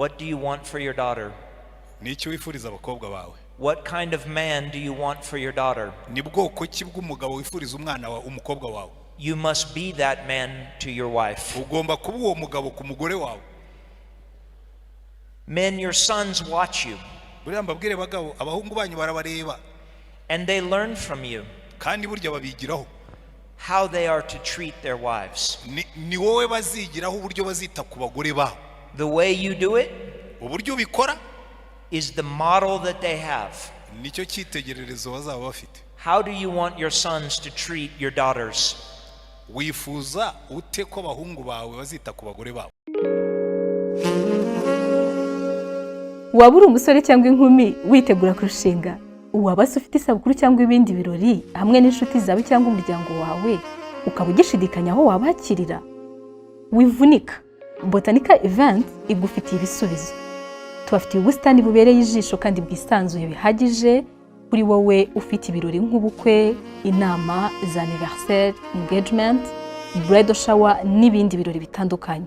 What do you want for your daughter? Ni iki wifuriza abakobwa bawe? What kind of man do you want for your daughter? Ni bwoko ki bw'umugabo wifuriza umwana wawe, umukobwa wawe? You must be that man to your wife. Ugomba kuba uwo mugabo ku mugore wawe. Men, your sons watch you Buriya mbabwire bagabo, abahungu banyu barabareba and they learn from you kandi burya babigiraho how they are to treat their wives. Ni wowe bazigiraho uburyo bazita ku bagore babo. The way you do it Uburyo ubikora is the model that they have. Nicyo cyitegererezo bazaba bafite. How do you want your sons to treat your daughters? Wifuza ute ko abahungu bawe bazita ku bagore babo? Waba uri umusore cyangwa inkumi witegura kurushinga? Waba se ufite isabukuru cyangwa ibindi birori hamwe n'inshuti zawe cyangwa umuryango wawe, ukaba ugishidikanya aho wabakirira? Wivunika, Botanica Event igufitiye ibisubizo. Tubafitiye ubusitani bubereye ijisho kandi bwisanzuye bihagije kuri wowe ufite ibirori nk'ubukwe, inama za anniversaire, engagement, bridal shower n'ibindi birori bitandukanye.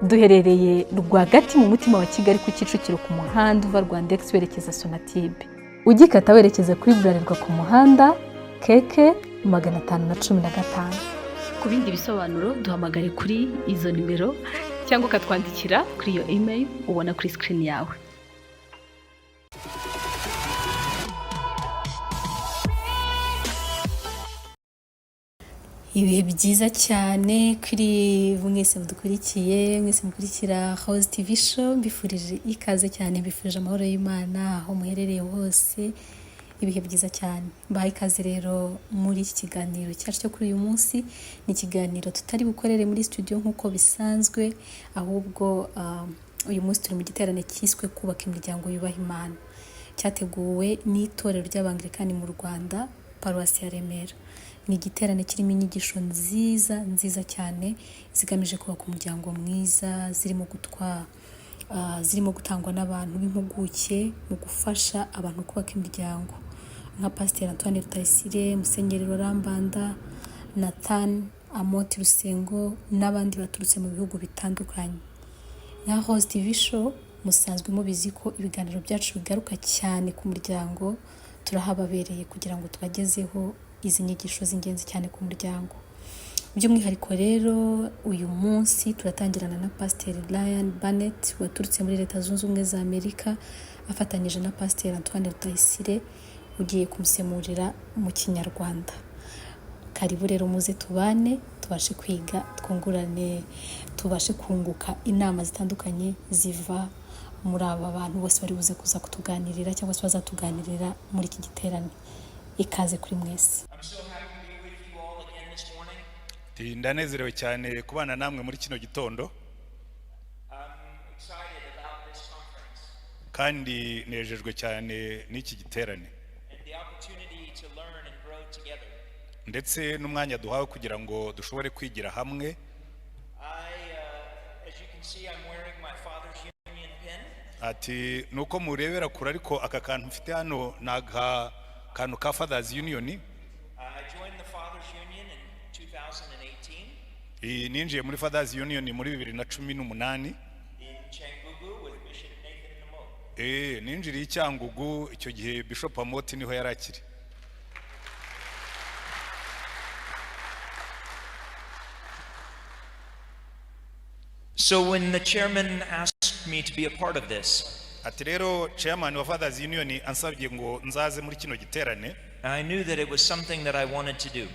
Duherereye rwagati mu mutima wa Kigali, ku Kicukiro, ku muhanda uva Rwandex werekeza Sonatube, ugikata werekeza kuri Bralirwa, ku muhanda KK 515. Ku bindi bisobanuro duhamagare kuri izo nimero cyangwa ukatwandikira kuri iyo email ubona kuri screen yawe. Ibihe byiza cyane kuri mwese mudukurikiye, mwese mukurikira House TV Show. Mbifurije ikaze cyane, mbifurije amahoro y'Imana aho muherereye hose. Ibihe byiza cyane. Mbahaye ikaze rero muri iki kiganiro cyacu cyo kuri uyu munsi. Ni ikiganiro tutari bukorere muri studio nk'uko bisanzwe, ahubwo uyu munsi turi mu giterane cyiswe "Kubaka Imiryango Yubaha Imana", cyateguwe n'itorero ry'Abangilikani mu Rwanda, Paruwasi ya Remera. Ni igiterane kirimo inyigisho nziza nziza cyane zigamije kubaka umuryango mwiza, zirimo gutangwa n'abantu b'impuguke mu gufasha abantu kubaka imiryango, nka Pasiteri Antoine Rutayisire, Musenyeri Laurent Mbanda, Nathan Amoti Rusengo n'abandi baturutse mu bihugu bitandukanye. Nka Host TV Show, musanzwe mubizi ko ibiganiro byacu bigaruka cyane ku muryango. Turahababereye kugira ngo tubagezeho izi nyigisho z'ingenzi cyane ku muryango. By'umwihariko rero, uyu munsi turatangirana na Pasiteri Ryan Barnett waturutse muri Leta Zunze Ubumwe za Amerika, afatanyije na Pasiteri Antoine Rutayisire ugiye kumusemurira mu Kinyarwanda. Karibu rero, muze tubane, tubashe kwiga, twungurane, tubashe kunguka inama zitandukanye ziva muri aba bantu bose bari buze kuza kutuganirira cyangwa se bazatuganirira muri iki giterane. Ikaze kuri mwese. I'm so happy to be with you all again this morning. Ati, ndanezerewe cyane kubana namwe muri kino gitondo. I'm excited about this conference Kandi nejejwe cyane n'iki giterane and the opportunity to learn and grow together. ndetse n'umwanya duhawe kugira ngo dushobore kwigira hamwe. As you can see, I'm wearing my Father's Union pin. Ati nuko murebera kure, ariko aka kantu mfite hano ni aka kantu ka Fathers Union. I joined the Fathers Union in 2018 Iyi ninjiye muri Fathers Union muri 2018 in Cyangugu with Bishop Nathan Amot. Ninjiriye i Cyangugu, icyo gihe Bishop Amoti niho yari akiri. So when the chairman asked me to be a part of this, Ati rero chairman wa Fathers Union ansabye ngo nzaze muri kino giterane, I knew that it was something that I wanted to do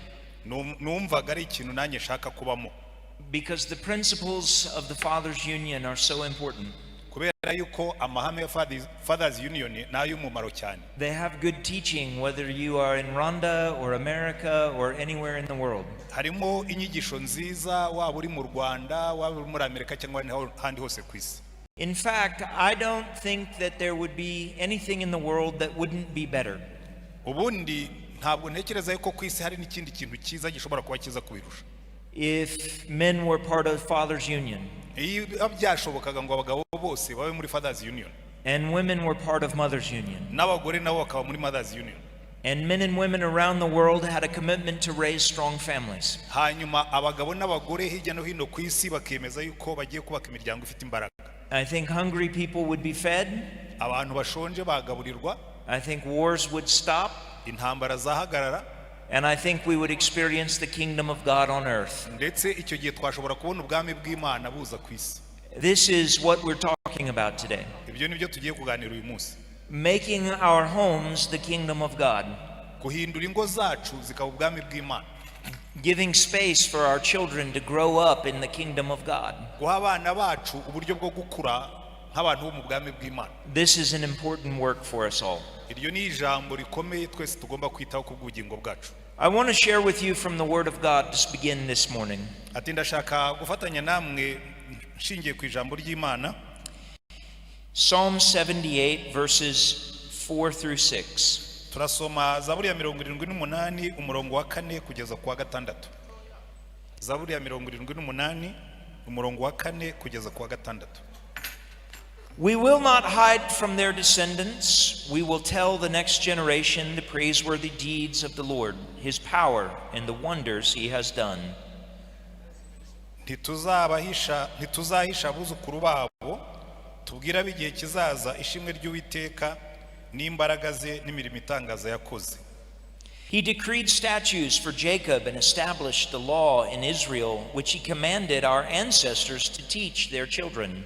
numvaga ari ikintu nanjye nshaka kubamo because the principles of the Fathers Union are so important. Kubera yuko amahame ya Fathers Union ni ay'umumaro cyane. They have good teaching whether you are in Rwanda or America or anywhere in the world. Harimo inyigisho nziza, waba uri mu Rwanda, waba uri muri Amerika cyangwa ahandi hose ku isi. In fact, I don't think that there would be anything in the world that wouldn't be better. Ubundi ntabwo ntekereza yuko ku isi hari n'ikindi kintu cyiza gishobora kuba cyiza kubirusha if men were part of Fathers Union iyo byashobokaga ngo abagabo bose babe muri Fathers Union and women were part of Mothers Union n'abagore nabo bakaba muri Mothers Union. And men and women around the world had a commitment to raise strong families. Hanyuma abagabo n'abagore hirya no hino ku isi bakemeza yuko bagiye kubaka imiryango ifite imbaraga. I think hungry people would be fed. Abantu bashonje bagaburirwa. I think wars would stop. Intambara zahagarara. And I think we would experience the kingdom of God on earth. Ndetse icyo gihe twashobora kubona ubwami bw'Imana buza ku isi. This is what we're talking about today: Ibyo ni byo tugiye kuganira uyu munsi. Making our homes the kingdom of God, Guhindura ingo zacu zikaba ubwami bw'Imana, giving space for our children to grow up in the kingdom of God. Guha abana bacu uburyo bwo gukura nk'abantu bo mu bwami bw'Imana. This is an important work for us all. Iryo ni ijambo rikomeye twese tugomba kwitaho ku bw'ubugingo bwacu. I want to share with you from the Word of God to begin this morning. Ati ndashaka gufatanya namwe nshingiye ku ijambo ry'Imana. Psalm 78, verses 4 through 6. Turasoma Zaburi ya 78, umurongo wa 4 kugeza ku wa 6. Zaburi ya 78, umurongo wa 4 kugeza ku wa 6. We will not hide from their descendants. We will tell the next generation the praiseworthy deeds of the Lord, his power, and the wonders he has done. Ntituzabahisha, ntituzahisha abuzukuru babo, tubwire ab'igihe kizaza ishimwe ry'Uwiteka n'imbaraga ze n'imirimo itangaza yakoze. He decreed statutes for Jacob and established the law in Israel, which he commanded our ancestors to teach their children.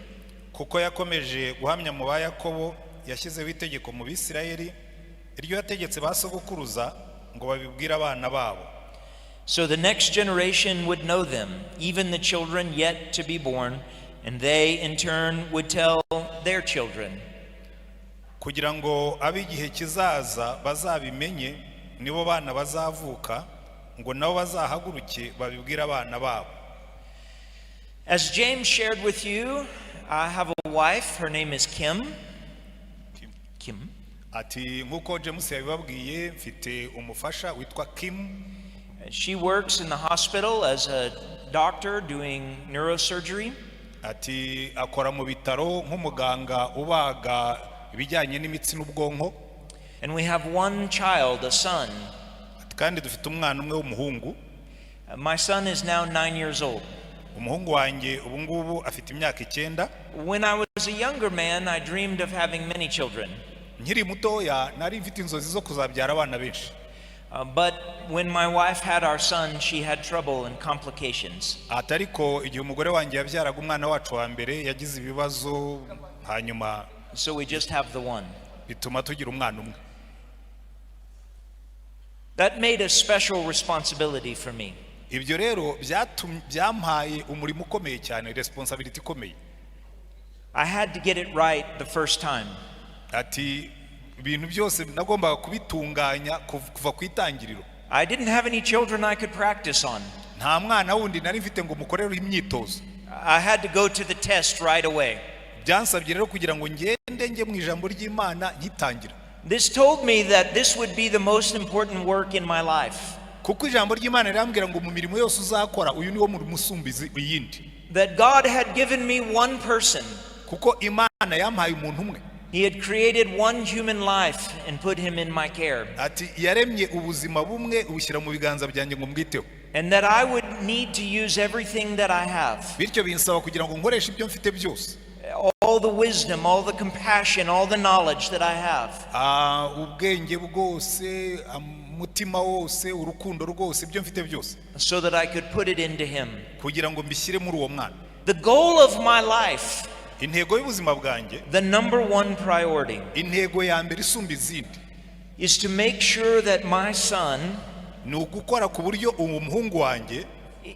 Kuko yakomeje guhamya mu ba Yakobo, yashyizeho itegeko mu Bisirayeli, iryo yategetse ba sogokuruza ngo babibwire abana babo. So the next generation would know them, even the children yet to be born, and they in turn would tell their children. Kugira ngo ab'igihe kizaza bazabimenye, nibo bana bazavuka, ngo nabo bazahaguruke babibwire abana babo. As James shared with you, I have a wife. Her name is Kim. Kim. Ati nk'uko James yabibabwiye, mfite umufasha witwa Kim. She works in the hospital as a doctor doing neurosurgery. Ati akora mu bitaro nk'umuganga ubaga ibijyanye n'imitsi n'ubwonko. And we have one child, a son. Ati kandi dufite umwana umwe w'umuhungu. My son is now 9 years old. Umuhungu wanjye ubu ngubu afite imyaka 9. When I was a younger man, I dreamed of having many children. Nkiri mutoya nari mfite inzozi zo kuzabyara abana benshi. But when my wife had our son, she had trouble and complications. Ati ariko igihe umugore wanjye yabyaraga umwana wacu wa mbere, yagize ibibazo, hanyuma So we just have the one. Bituma tugira umwana umwe. That made a special responsibility for me. Ibyo rero byampaye umurimo ukomeye cyane, responsibility ikomeye. I had to get it right the first time. Ati ibintu byose nagombaga kubitunganya kuva ku itangiriro. I didn't have any children I could practice on. Nta mwana wundi nari mfite ngo mukorereho imyitozo. I had to go to the test right away. Byansabye rero kugira ngo ngende njye mu ijambo ry'Imana nkitangira. This told me that this would be the most important work in my life. Kuko ijambo ry'Imana rirambwira ngo mu mirimo yose uzakora, uyu niwo murimo usumbiza iyindi. That God had given me one person. Kuko Imana yampaye umuntu umwe. He had created one human life and put him in my care. Ati yaremye ubuzima bumwe ubushyira mu biganza byanjye ngo mbwiteho. And that I would need to use everything that I have: Bityo binsaba kugira ngo nkoreshe ibyo mfite byose, all the wisdom, all the compassion, all the knowledge that I have, ubwenge bwose, umutima wose, urukundo rwose, ibyo mfite byose, so that I could put it into him. Kugira ngo mbishyire muri uwo mwana. The goal of my life, Intego y'ubuzima bwanjye, the number one priority, intego ya mbere isumba izindi, is to make sure that my son ni ugukora ku buryo uwo muhungu wanjye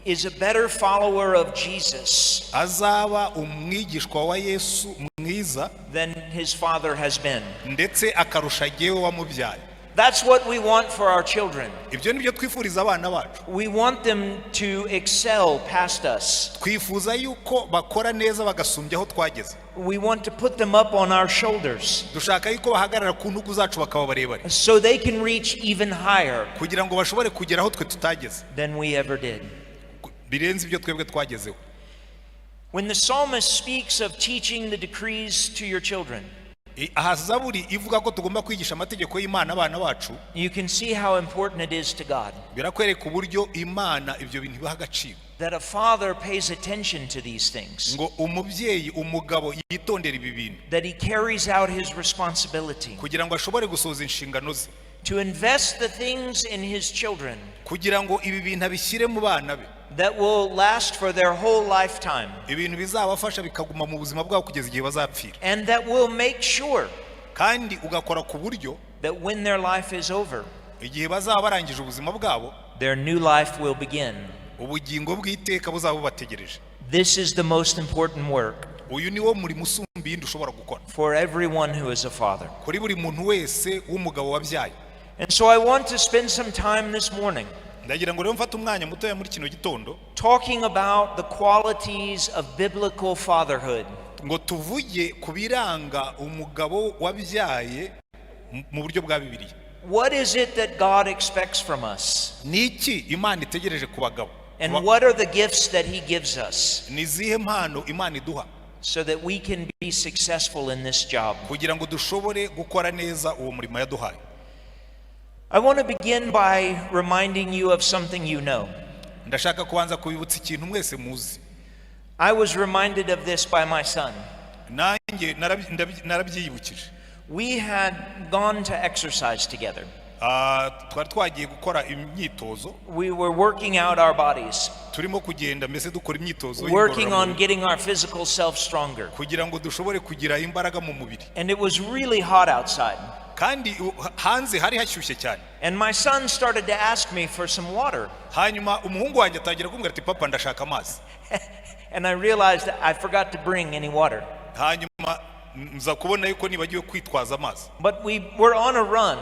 is a better follower of Jesus azaba umwigishwa wa Yesu mwiza than his father has been. Ndetse akarusha jyewe wamubyaye. That's what we want for our children. Ibyo ni byo twifuriza abana bacu. We want them to excel past us. Twifuza yuko bakora neza bagasumbya aho twageze. We want to put them up on our shoulders Dushaka yuko bahagarara ku ntugu zacu bakaba barebare, so they can reach even higher kugira ngo bashobore kugera aho twe tutageze, than we ever did. Birenze ibyo twebwe twagezeho. When the psalmist speaks of teaching the decrees to your children, Aha Zaburi ivuga ko tugomba kwigisha amategeko y'Imana abana bacu, you can see how important it is to God birakwereka uburyo Imana ibyo bintu biha agaciro, that a father pays attention to these things, ngo umubyeyi, umugabo, yitondere ibi bintu, that he carries out his responsibility kugira ngo ashobore gusohoza inshingano ze, to invest the things in his children kugira ngo ibi bintu abishyire mu bana be, that will last for their whole lifetime ibintu bizabafasha bikaguma mu buzima bwabo kugeza igihe bazapfira, and that will make sure kandi ugakora ku buryo that when their life is over, igihe bazaba barangije ubuzima bwabo, their new life will begin. Ubugingo bw'iteka buzaba bubategereje. This is the most important work Uyu ni wo murimo usumba iyindi ushobora gukora for everyone who is a father. Kuri buri muntu wese w'umugabo wabyaye. And so I want to spend some time this morning Ndagira ngo rero mfate umwanya mutoya muri kino gitondo talking about the qualities of biblical fatherhood. Ngo tuvuge ku biranga umugabo wabyaye mu buryo bwa Bibiliya. What is it that God expects from us? Ni iki Imana itegereje ku bagabo? And what are the gifts that He gives us Ni izihe mpano Imana iduha so that we can be successful in this job? Kugira ngo dushobore gukora neza uwo murimo yaduhaye? I want to begin by reminding you of something you know. Ndashaka kubanza kubibutsa ikintu mwese muzi. I was reminded of this by my son. Nanjye narabyiyibukije. We had gone to exercise together. Twari twagiye gukora imyitozo. We were working out our bodies, Turimo kugenda mbese dukora imyitozo working on y'ingororamubiri, getting our physical self stronger. Kugira ngo dushobore kugira imbaraga mu mubiri. And it was really hot outside. Kandi hanze hari hashyushye cyane. And my son started to ask me for some water. Hanyuma umuhungu wanjye atangira kumbwira ati: "Papa, ndashaka amazi." And I realized that I forgot to bring any water. Hanyuma nza kubona yuko nibagiwe kwitwaza amazi. But we were on a run,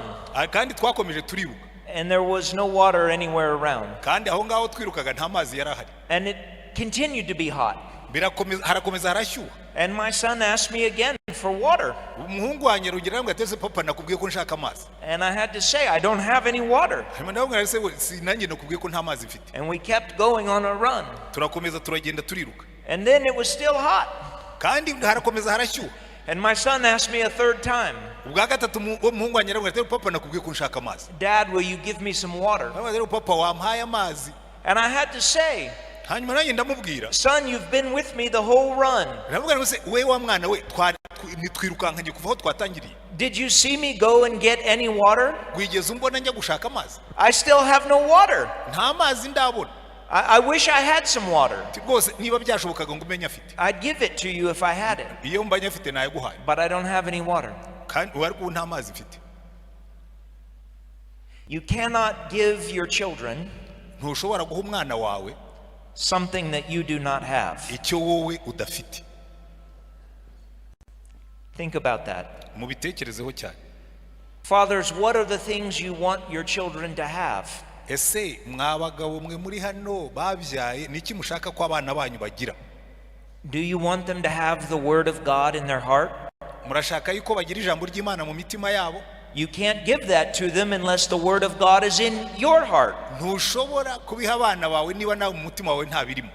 Kandi twakomeje turiruka, and there was no water anywhere around. Kandi aho ngaho twirukaga nta mazi yari ahari. And it continued to be hot. Birakomeza, harakomeza harashyuha. And my son asked me again for water. Umuhungu wanjye arongera arambwira ati: "Ese papa, nakubwiye ko nshaka amazi." And I had to say, "I don't have any water." Hanyuma ndamubwira: "Ese we, si nanjye nakubwiye ko nta mazi mfite?" And we kept going on a run. Turakomeza turagenda turiruka. And then it was still hot. Kandi harakomeza harashyuha. And my son asked me a third time, Ubwa gatatu uwo muhungu wanjye arambwira ati: "Papa, nakubwiye ko nshaka amazi." "Dad, will you give me some water?" Ndamubwira: "Rero papa, wampaye amazi?" And I had to say, Hanyuma nanjye ndamubwira, "Son, you've been with me the whole run. ndamubwira ngo: "Se we wa mwana we, ntitwirukankanye kuva aho twatangiriye? Did you see me go and get any water? Wigeze umbona njya gushaka amazi? I still have no water. Nta mazi ndabona." I wish I had some water. Ati: "Rwose niba byashobokaga ngo umenye afite, I'd give it to you if I had it, iyo mbanye afite nayaguhaye, but I don't have any water." kandi ubu ariko ubu nta mazi mfite." You cannot give your children Ntushobora guha umwana wawe something that you do not have. Icyo wowe udafite. Think about that. Mubitekerezeho cyane. Fathers, what are the things you want your children to have? Ese mwa bagabo mwe muri hano babyaye, ni iki mushaka ko abana banyu bagira? Do you want them to have the Word of God in their heart? Murashaka yuko bagira ijambo ry'Imana mu mitima yabo? You can't give that to them unless the Word of God is in your heart. Ntushobora kubiha abana bawe niba nawe mu mutima wawe ntabirimo.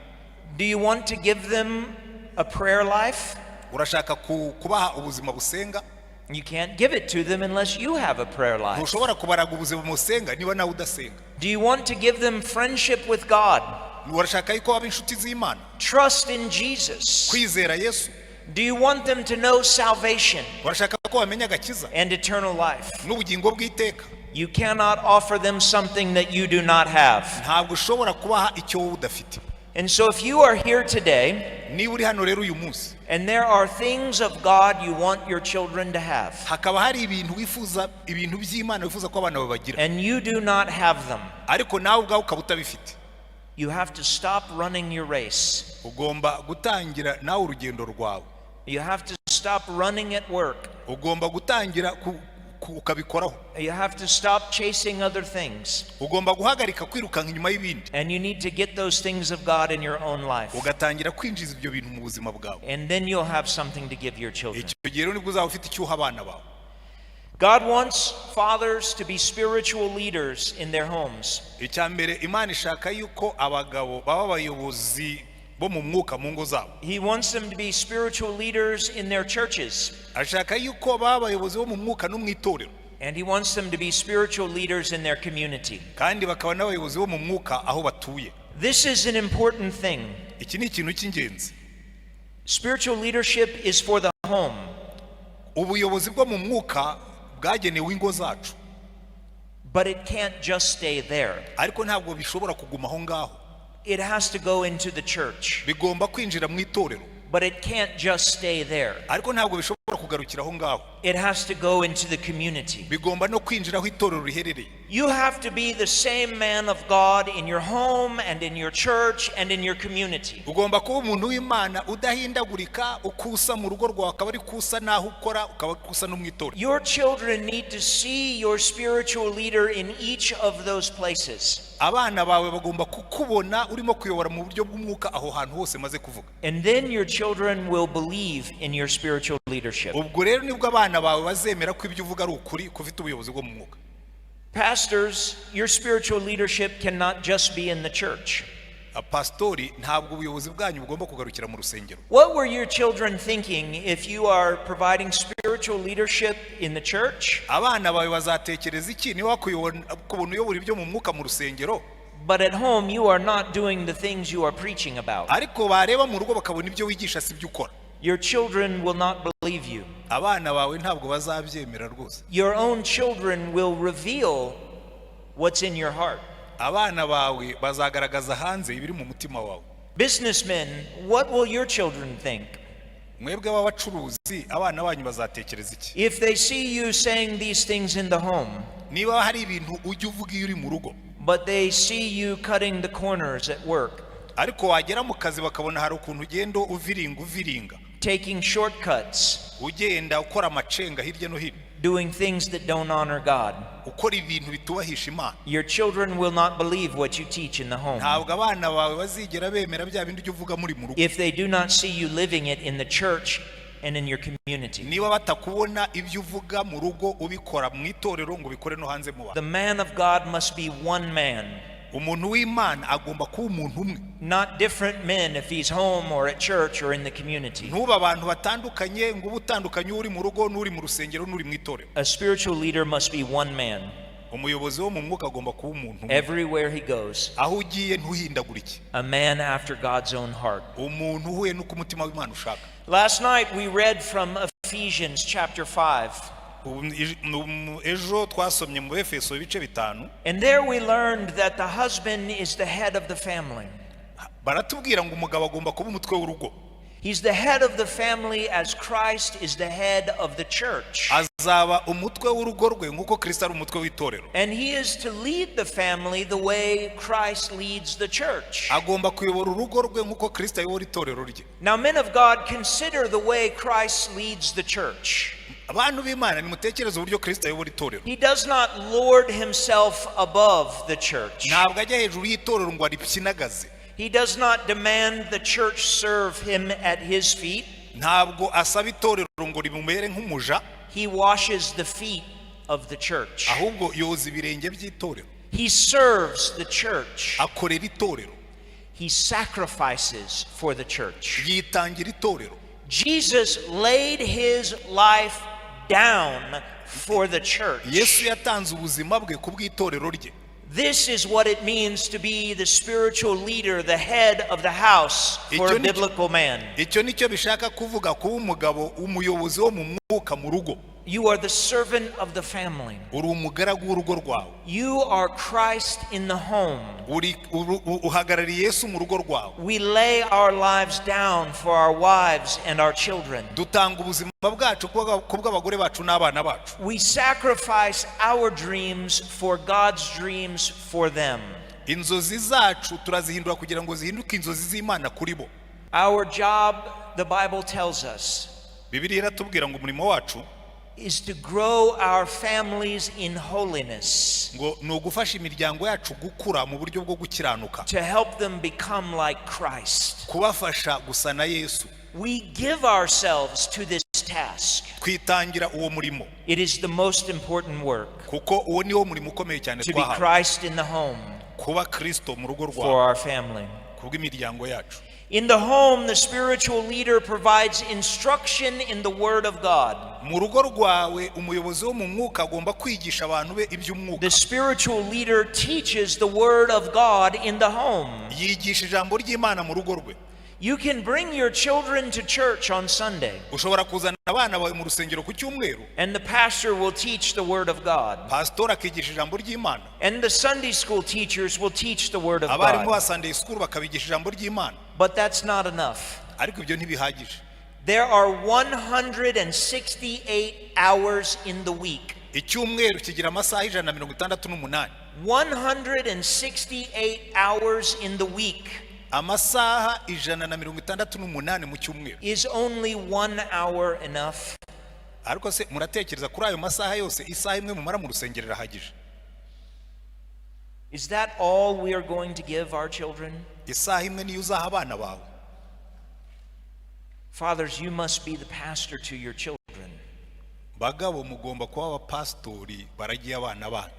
Do you want to give them a prayer life? Urashaka kubaha ubuzima busenga? You can't give it to them unless you have a prayer life. Ntushobora kubaraga ubuzima busenga niba nawe udasenga. Do you want to give them friendship with God? Urashaka yuko baba inshuti z'Imana? Trust in Jesus? Kwizera Yesu? Do you want them to know salvation Urashaka ko bamenya agakiza and eternal life? N'ubugingo bw'iteka? You cannot offer them something that you do not have. Ntabwo ushobora kubaha icyo wowe udafite. And so if you are here today Niba uri hano rero uyu munsi, and there are things of God you want your children to have, hakaba hari ibintu wifuza, ibintu by'Imana wifuza ko abana babagira, and you do not have them, ariko nawe ubwawe ukaba utabifite, you have to stop running your race. Ugomba gutangira nawe urugendo rwawe. You have to stop running at work. Ugomba gutangira ukabikoraho. You have to stop chasing other things. Ugomba guhagarika kwirukanka inyuma y'ibindi, And you need to get those things of God in your own life. Ugatangira kwinjiza ibyo bintu mu buzima bwawe. And then you'll have something to give your children. Icyo gihe rero nibwo uzaba ufite icyo uha abana bawe. God wants fathers to be spiritual leaders in their homes. Icya mbere, Imana ishaka yuko abagabo baba abayobozi bo mu mwuka mu ngo zabo. He wants them to be spiritual leaders in their churches. Ashaka yuko baba abayobozi bo mu mwuka no mu itorero. And he wants them to be spiritual leaders in their community. Kandi bakaba n'abayobozi bo mu mwuka aho batuye. This is an important thing. Iki ni ikintu cy'ingenzi. Spiritual leadership is for the home, Ubuyobozi bwo mu mwuka bwagenewe ingo zacu, but it can't just stay there. Ariko ntabwo bishobora kuguma aho ngaho. It has to go into the church, Bigomba kwinjira mu itorero, but it can't just stay there. Ariko ntabwo bishobora kugarukira aho ngaho. It has to go into the community. Bigomba no kwinjira aho itorero riherereye. You have to be the same man of God in your home and in your church and in your community. Ugomba kuba umuntu w'Imana udahindagurika, uko usa mu rugo rwawe akaba ari ko usa n'aho ukora, ukaba ari ko usa no mu itorero. Your children need to see your spiritual leader in each of those places. Abana bawe bagomba kukubona urimo kuyobora mu buryo bw'umwuka aho hantu hose maze kuvuga. And then your children will believe in your spiritual leadership. Ubwo rero nibwo abana bawe bazemera ko ibyo uvuga ari ukuri, ko ufite ubuyobozi bwo mu mwuka. Pastors, your spiritual leadership cannot just be in the church. Pasitori, ntabwo ubuyobozi bwanyu bugomba kugarukira mu rusengero. What were your children thinking if you are providing spiritual leadership in the church, Abana bawe bazatekereza iki niba bakubona uyobora ibyo mu mwuka mu rusengero, but at home you are not doing the things you are preaching about? Ariko bareba mu rugo bakabona ibyo wigisha si byo ukora? Your children will not believe you. Abana bawe ntabwo bazabyemera rwose. Your own children will reveal what's in your heart. Abana bawe bazagaragaza hanze ibiri mu mutima wawe. Businessmen, what will your children think Mwebwe b'abacuruzi, abana banyu bazatekereza iki if they see you saying these things in the home, niba hari ibintu ujya uvuga iyo uri mu rugo, but they see you cutting the corners at work, ariko wagera mu kazi bakabona hari ukuntu ugenda uviringa uviringa, taking shortcuts, ugenda ukora amacenga hirya no hino, doing things that don't honor God? Ukora ibintu bitubahisha Imana? Your children will not believe what you teach in the home Ntabwo abana bawe bazigera bemera bya bindi ujya uvuga muri mu rugo if they do not see you living it in the church and in your community. niba batakubona ibyo uvuga mu rugo ubikora mu itorero ngo ubikore no hanze mu bantu. The man of God must be one man, Umuntu w'Imana agomba kuba umuntu umwe, not different men if he's home or at church or in the community. ntube abantu batandukanye ngo ube utandukanye uri mu rugo n'uri mu rusengero n'uri mu itorero. A spiritual leader must be one man Umuyobozi wo mu mwuka agomba kuba umuntu umwe everywhere he goes, aho ugiye, ntuhindagurike, a man after God's own heart. Umuntu uhuye n'uko umutima w'Imana ushaka. Last night we read from Ephesians chapter 5. Ejo twasomye mu Efeso ibice 5. And there we learned that the husband is the head of the family. Baratubwira ngo umugabo agomba kuba umutwe w'urugo. He's the head of the family as Christ is the head of the church. Azaba umutwe w'urugo rwe nk'uko Kristo ari umutwe w'itorero. And he is to lead the family the way Christ leads the church. Agomba kuyobora urugo rwe nk'uko Kristo ayobora itorero rye. Now, men of God, consider the way Christ leads the church. Abantu b'Imana, nimutekereze uburyo Kristo ayobora itorero. He does not lord himself above the church. Ntabwo ajya hejuru y'itorero ngo aripyinagaze. He does not demand the church serve him at his feet. Ntabwo asaba itorero ngo rimumere nk'umuja. He washes the feet of the church. Ahubwo yoza ibirenge by'itorero. He serves the church. Akorera itorero. He sacrifices for the church. Yitangira itorero. Jesus laid his life down for the church. Yesu yatanze ubuzima bwe ku bw'itorero rye. This is what it means to be the spiritual leader, the head of the house for a biblical man. Icyo nicyo bishaka kuvuga kuba umugabo umuyobozi wo mu mwuka mu rugo. You are the servant of the family. Uri umugaragu w'urugo rwawe. You are Christ in the home. Uri uhagarariye Yesu mu rugo rwawe. We lay our lives down for our wives and our children. Dutanga ubuzima bwacu ku bw'abagore bacu n'abana bacu. We sacrifice our dreams for God's dreams for them. Inzozi zacu turazihindura kugira ngo zihinduke inzozi z'Imana kuri bo. Our job, the Bible tells us, Bibiliya iratubwira ngo umurimo wacu is to grow our families in holiness, ngo ni ugufasha imiryango yacu gukura mu buryo bwo gukiranuka, to help them become like Christ. Kubafasha gusa na Yesu. We give ourselves to this task. Twitangira uwo murimo. It is the most important work Kuko uwo niwo murimo ukomeye cyane to be twahawe, Christ in the home kuba Kristo mu rugo for rwawe our family. kubw'imiryango yacu. In the home, the spiritual leader provides instruction in the Word of God. Mu rugo rwawe, umuyobozi wo mu mwuka agomba kwigisha abantu be iby'umwuka. The spiritual leader teaches the Word of God in the home. Yigisha ijambo ry'Imana mu rugo rwe. You can bring your children to church on Sunday, Ushobora kuzana abana bawe mu rusengero ku cyumweru, and the pastor will teach the Word of God. Pasitori akigisha ijambo ry'Imana, And the Sunday school teachers will teach the Word of abarimu ba God. Sunday school bakabigisha ijambo ry'Imana. But that's not enough. Ariko ibyo ntibihagije. There are 168 hours in the week. Icyumweru kigira amasaha 168. 168 hours in the week. Amasaha 168 mu cyumweru. Is only 1 hour enough? Ariko se muratekereza kuri ayo masaha yose, isaha imwe mumara mu rusengero irahagije? Is that all we are going to give our children? Isaha imwe niyo uzaha abana bawe? Fathers, you must be the pastor to your children. Bagabo, mugomba kuba abapasitori baragiye abana banyu.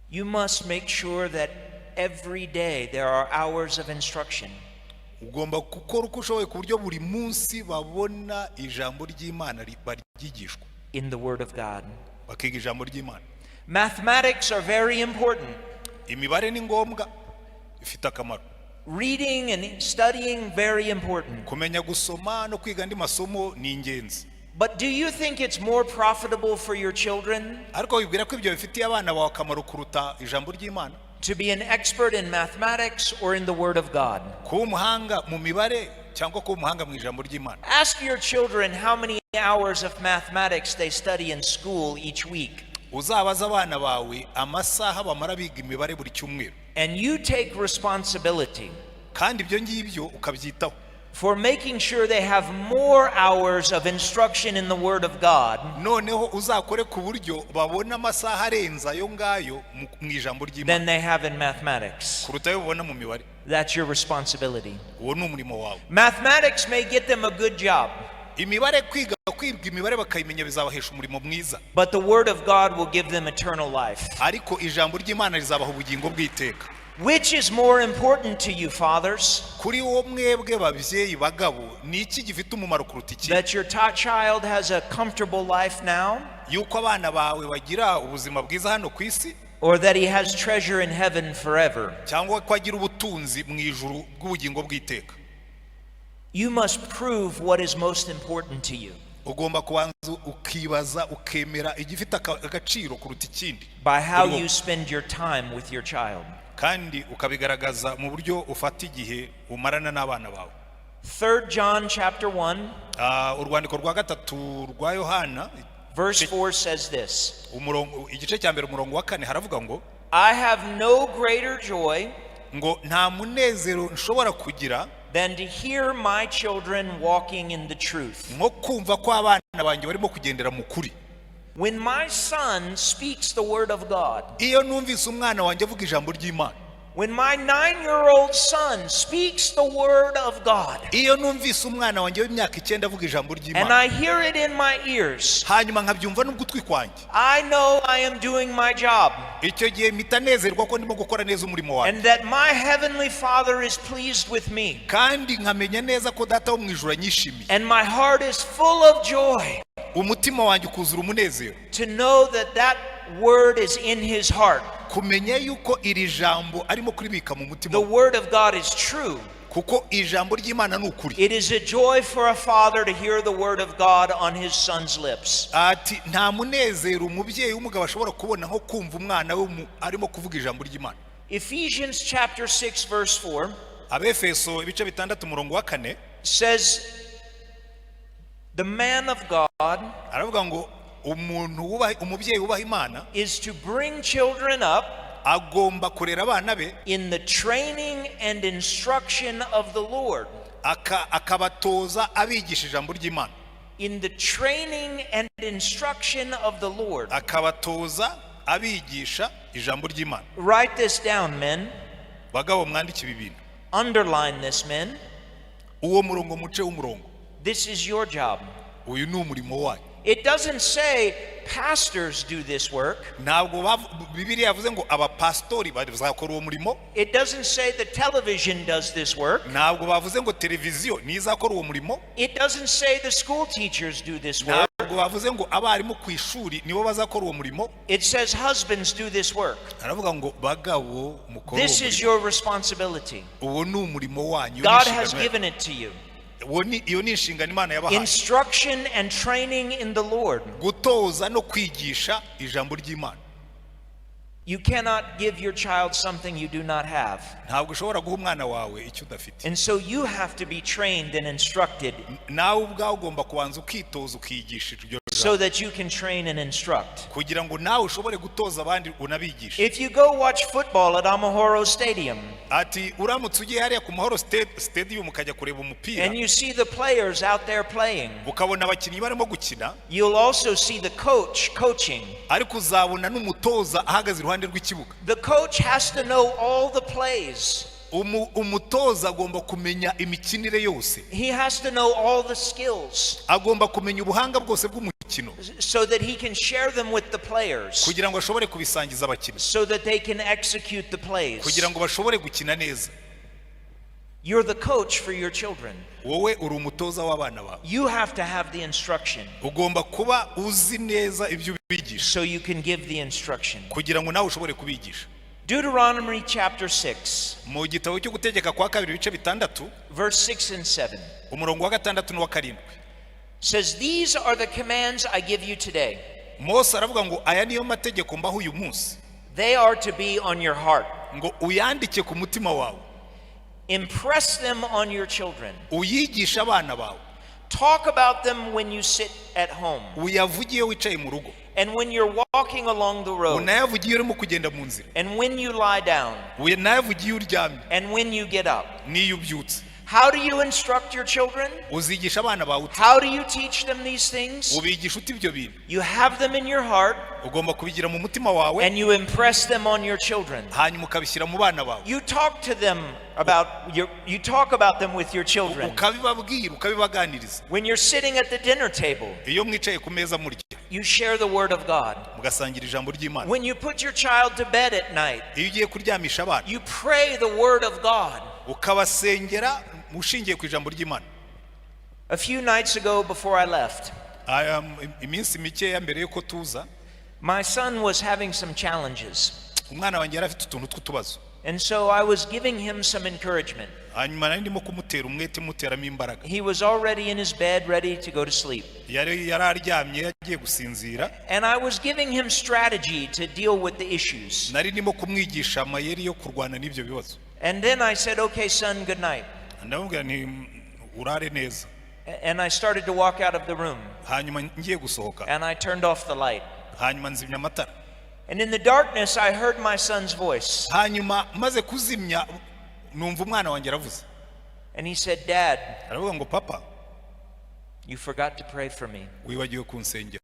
You must make sure that every day there are hours of instruction. Ugomba gukora uko ushoboye ku buryo buri munsi babona ijambo ry'Imana baryigishwa in the Word of God. Bakiga ijambo ry'Imana. Mathematics are very important. Imibare ni ngombwa, ifite akamaro. Reading and studying, very important. Kumenya gusoma no kwiga andi masomo ni ingenzi. But do you think it's more profitable for your children Ariko wibwira ko ibyo bifitiye abana bawe akamaro kuruta ijambo ry'Imana? To be an expert in mathematics or in the Word of God? Kuba umuhanga mu mibare cyangwa kuba umuhanga mu ijambo ry'Imana? Ask your children how many hours of mathematics they study in school each week. Uzabaze abana bawe amasaha bamara biga imibare buri cyumweru. And you take responsibility Kandi ibyo ngibyo ukabyitaho for making sure they have more hours of instruction in the Word of God Noneho uzakore ku buryo babona amasaha arenze ayo ngayo mu ijambo ry'Imana than they have in mathematics. kuruta ayo babona mu mibare. That's your responsibility. Uwo ni umurimo wawe. Mathematics may get them a good job, Imibare, kwiga imibare bakayimenya bizabahesha umurimo mwiza, but the Word of God will give them eternal life. Ariko ijambo ry'Imana rizabaha ubugingo bw'iteka. Which is more important to you, fathers? Kuri wo mwebwe babyeyi bagabo, ni iki gifite umumaro kuruta iki? That your child has a comfortable life now, Yuko abana bawe bagira ubuzima bwiza hano ku isi, or that he has treasure in heaven forever? cyangwa ko agira ubutunzi mu ijuru bw'ubugingo bw'iteka? You must prove what is most important to you Ugomba kubanza ukibaza, ukemera igifite agaciro kuruta ikindi by how kuri wowe. You spend your time with your child. Kandi ukabigaragaza mu buryo ufata igihe umarana n'abana bawe. 3 John chapter 1 Urwandiko rwa gatatu rwa Yohana, verse 4 says this: umurongo, igice cya mbere, umurongo wa kane, haravuga ngo, I have no greater joy ngo nta munezero nshobora kugira than to hear my children walking in the truth. Nko kumva ko abana banjye barimo kugendera mu kuri. When my son speaks the word of God, Iyo numvise umwana wanjye avuga ijambo ry'Imana, when my 9-year-old son speaks the word of God, iyo numvise umwana wanjye w'imyaka 9 avuga ijambo and ry'Imana, I hear it in my ears, hanyuma nkabyumva n'ugutwi kwanjye, I know I am doing my job icyo gihe mpita nezerwa ko ndimo gukora neza umurimo wanjye, and that my heavenly Father is pleased with me. Kandi nkamenya neza ko Data wo mu ijuru anyishimiye. And my heart is full of joy Umutima wanjye ukuzura umunezero to know that that word is in his heart. Kumenya yuko iri jambo arimo kuribika mu mutima The we. word of God is true. Kuko ijambo ry'Imana ni ukuri. It is a joy for a father to hear the word of God on his son's lips. Ati nta munezero umubyeyi w'umugabo ashobora kubona nko kumva umwana we arimo kuvuga ijambo ry'Imana. Ephesians chapter 6 verse 4 Abefeso ibice 6, umurongo wa 4, says, the man of God aravuga ngo umuntu wubaha, umubyeyi wubaha Imana, is to bring children up agomba kurera abana be in the training and instruction of the Lord. Akabatoza abigisha ijambo ry'Imana. In the training and instruction of the Lord. Akabatoza abigisha ijambo ry'Imana. Write this down, men. Bagabo, mwandike ibi bintu. Underline this, men. Uwo murongo muce w'umurongo. This is your job. Uyu ni umurimo wanyu. It doesn't say pastors do this work. Ntabwo Bibiliya yavuze ngo abapasitori bazakora uwo murimo. It doesn't say the television does this work. Ntabwo bavuze ngo televiziyo niyo izakora uwo murimo. It doesn't say the school teachers do this work. Ntabwo bavuze ngo abarimu ku ishuri nibo bazakora uwo murimo. It says husbands do this work. Aravuga ngo bagabo mukore uwo This is murimo. your responsibility. Uwo ni umurimo wanyu, iyo ni God has inshingano yanyu. given it to you. Iyo ni inshingano Imana yabahaye. Instruction and training in the Lord. Gutoza no kwigisha ijambo ry'Imana. You cannot give your child something you do not have. Ntabwo ushobora guha umwana wawe icyo udafite. And so you have to be trained and instructed Nawe ubwawe ugomba kubanza ukitoza, ukigisha iryo so jambo, that you can train and instruct. kugira ngo nawe ushobore gutoza abandi unabigishe. If you go watch football at Amahoro Stadium Ati uramutse ugiye hariya ku Mahoro Stadium ukajya kureba umupira, and you see the players out there playing, ukabona abakinnyi barimo gukina, you'll also see the coach coaching. Ariko uzabona n'umutoza ahagaze iruhande rw'ikibuga. The coach has to know all the plays. Umutoza agomba kumenya imikinire yose. He has to know all the skills Agomba kumenya ubuhanga bwose bw'umukino, so that he can share them with the players kugira ngo ashobore kubisangiza abakinnyi, so that they can execute the plays. kugira ngo bashobore gukina neza. You're the coach for your children. Wowe uri umutoza w'abana bawe. You have to have the instruction Ugomba kuba uzi neza ibyo ubigisha, so you can give the instruction. kugira ngo nawe ushobore kubigisha. Deuteronomy chapter 6, Mu gitabo cyo Gutegeka kwa Kabiri ibice 6, verse 6 and 7 umurongo wa 6 n'uwa 7, says, "These are the commands I give you today. Mose aravuga ngo aya niyo mategeko mbaho uyu munsi. They are to be on your heart. Ngo uyandike ku mutima wawe. Impress them on your children. Uyigishe abana bawe. Talk about them when you sit at home Uyavuge iyo wicaye mu rugo, and when you're walking along the road unayavuge iyo urimo kugenda mu nzira, and when you lie down unayavuge iyo uryamye and when you get up." n'iyo ubyutse. How do you instruct your children? Uzigisha abana bawe ute? How do you teach them these things? Ubigisha ute ibyo bintu? You have them in your heart Ugomba kubigira mu mutima wawe, and you impress them on your children. hanyuma ukabishyira mu bana bawe. You talk about them with your children. Ukabibabwira, ukabibaganiriza. When you're sitting at the dinner table, Iyo mwicaye ku meza murya, you share the word of God. mugasangira ijambo ry'Imana. When you put your child to bed at night, Iyo ugiye kuryamisha abana, you pray the word of God. ukabasengera ushingiye ku ijambo ry'Imana. A few nights ago before I left, Aya, iminsi mikeya mbere y'uko tuza, my son was having some challenges. umwana wanjye yari afite utuntu tw'utubazo. And so I was giving him some encouragement. Hanyuma nari ndimo kumutera umwete, muteramo imbaraga. He was already in his bed, ready to go to sleep. Yari aryamye yagiye gusinzira. And I was giving him strategy to deal with the issues. Nari ndimo kumwigisha amayeri yo kurwana n'ibyo bibazo. And then I said, "Okay, son, good night." Ndamubwira nti urare neza. And I started to walk out of the room. Hanyuma ngiye gusohoka. And I turned off the light. Hanyuma nzimya amatara. And in the darkness, I heard my son's voice. Hanyuma maze kuzimya numva umwana wanjye aravuze. And he said, "Dad, Aravuga ngo papa, you forgot to pray for me." wibagiwe kunsengera.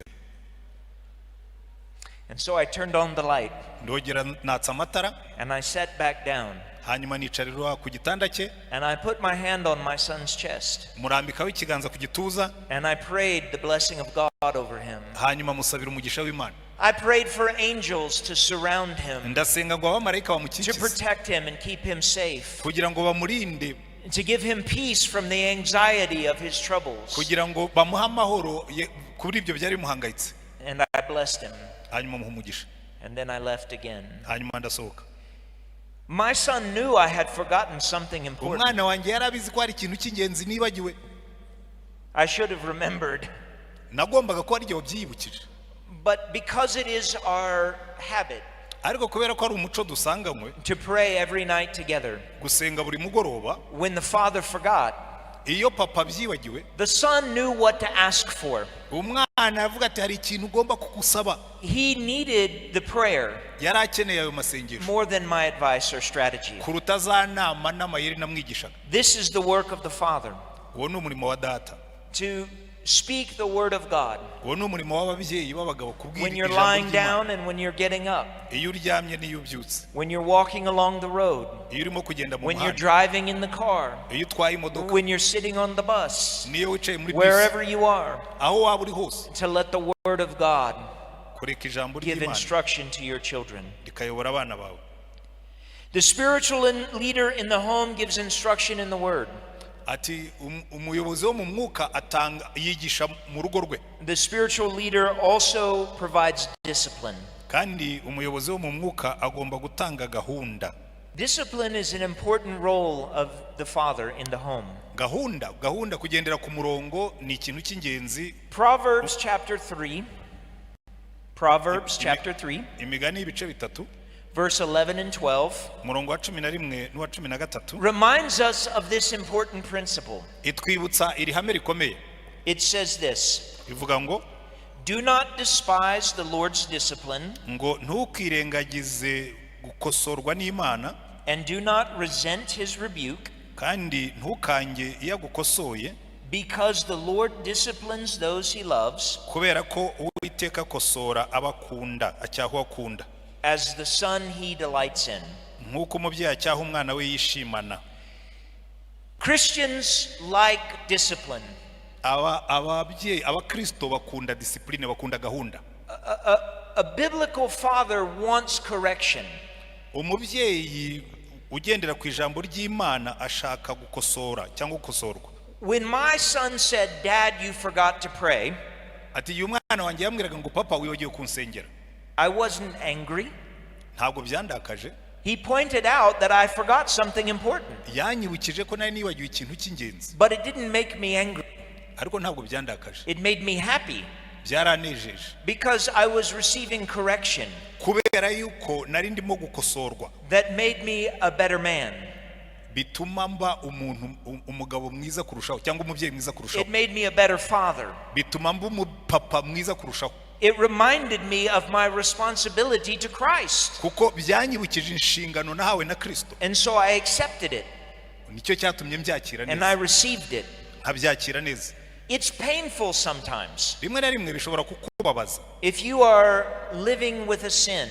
And so I turned on the light Ndongera natsa amatara. and I sat back down. Hanyuma nicarira ku gitanda cye. And I put my hand on my son's chest. Murambikaho ikiganza ku gituza. And I prayed the blessing of God over him. Hanyuma musabira umugisha w'Imana. I prayed for angels to surround him, Ndasenga ngo abamarayika to bamukikize, protect him and keep him safe, kugira ngo bamurinde, to give him peace from the anxiety of his troubles. kugira ngo bamuhe amahoro kuri ibyo byari bimuhangayitse. And I blessed him. Hanyuma muha umugisha. And then I left again. Hanyuma ndasohoka. My son knew I had forgotten something important. Umwana wanjye yari abizi ko hari ikintu cy'ingenzi nibagiwe. I should have remembered. Nagombaga kuba ari wabyiyibukije. But because it is our habit Ariko kubera ko ari umuco dusanganywe to pray every night together, gusenga buri mugoroba, when the father forgot, iyo papa abyibagiwe, the son knew what to ask for. Umwana aravuga ati hari ikintu ugomba kugusaba. He needed the prayer Yari akeneye ayo masengesho more than my advice or strategy. kuruta za nama n'amayeri namwigishaga. This is the work of the father, Uwo ni umurimo wa data. To speak the word of God Uwo ni umurimo w'ababyeyi b'abagabo, kubwira when you're ijambo lying ry'Imana. down and when you're getting up, Iyo uryamye n'iyo ubyutse, when you're walking along the road, iyo urimo kugenda mu when you're muhanda, driving in the car, iyo utwaye imodoka, when you're sitting on the bus, n'iyo wicaye muri bisi, wherever you are, aho waba uri hose, to let the word of God Kureka ijambo give ry'Imana instruction to your children. rikayobora abana bawe. The spiritual leader in the home gives instruction in the Word. Ati umuyobozi wo mu mwuka atanga yigisha mu rugo rwe. The spiritual leader also provides discipline. Kandi umuyobozi wo mu mwuka agomba gutanga gahunda. Discipline is an important role of the father in the home. Gahunda kugendera ku murongo ni ikintu cy'ingenzi. Proverbs chapter 3, Proverbs chapter 3, Imigani y'ibice bitatu, verse 11 and 12 umurongo wa 11 n'uwa 13, reminds us of this important principle. Itwibutsa iri hame rikomeye. It says this: Bivuga ngo, Do not despise the Lord's discipline, ngo ntukirengagize gukosorwa n'Imana, and do not resent his rebuke, kandi ntukange iyo agukosoye, because the Lord disciplines those he loves, kubera ko Uwiteka akosora abakunda, acyaha uwo akunda, as the son he delights in. Nk'uko umubyeyi acyaha umwana we yishimana. Christians like discipline. Aba ababyeyi abakristo bakunda discipline, bakunda gahunda. A biblical father wants correction. Umubyeyi ugendera ku ijambo ry'Imana ashaka gukosora cyangwa gukosorwa. When my son said, "Dad, you forgot to pray," Ati igihe umwana wanjye yambwiraga ngo papa wibagiwe kunsengera, I wasn't angry. Ntabwo byandakaje. He pointed out that I forgot something important, Yanyibukije ko nari nibagiwe ikintu cy'ingenzi, but it didn't make me angry. Ariko ntabwo byandakaje. It made me happy Byaranejeje, because I was receiving correction kubera yuko nari ndimo gukosorwa that made me a better man. Bituma mba umuntu umugabo mwiza kurushaho cyangwa umubyeyi mwiza kurushaho. It made me a better father. Bituma mba umupapa mwiza kurushaho. It reminded me of my responsibility to Christ. Kuko byanyibukije inshingano nahawe na Kristo. And so I accepted it Nicyo cyatumye mbyakira and I neza, received it. nkabyakira neza. It's painful sometimes. Rimwe na rimwe bishobora kukubabaza. If you are living with a sin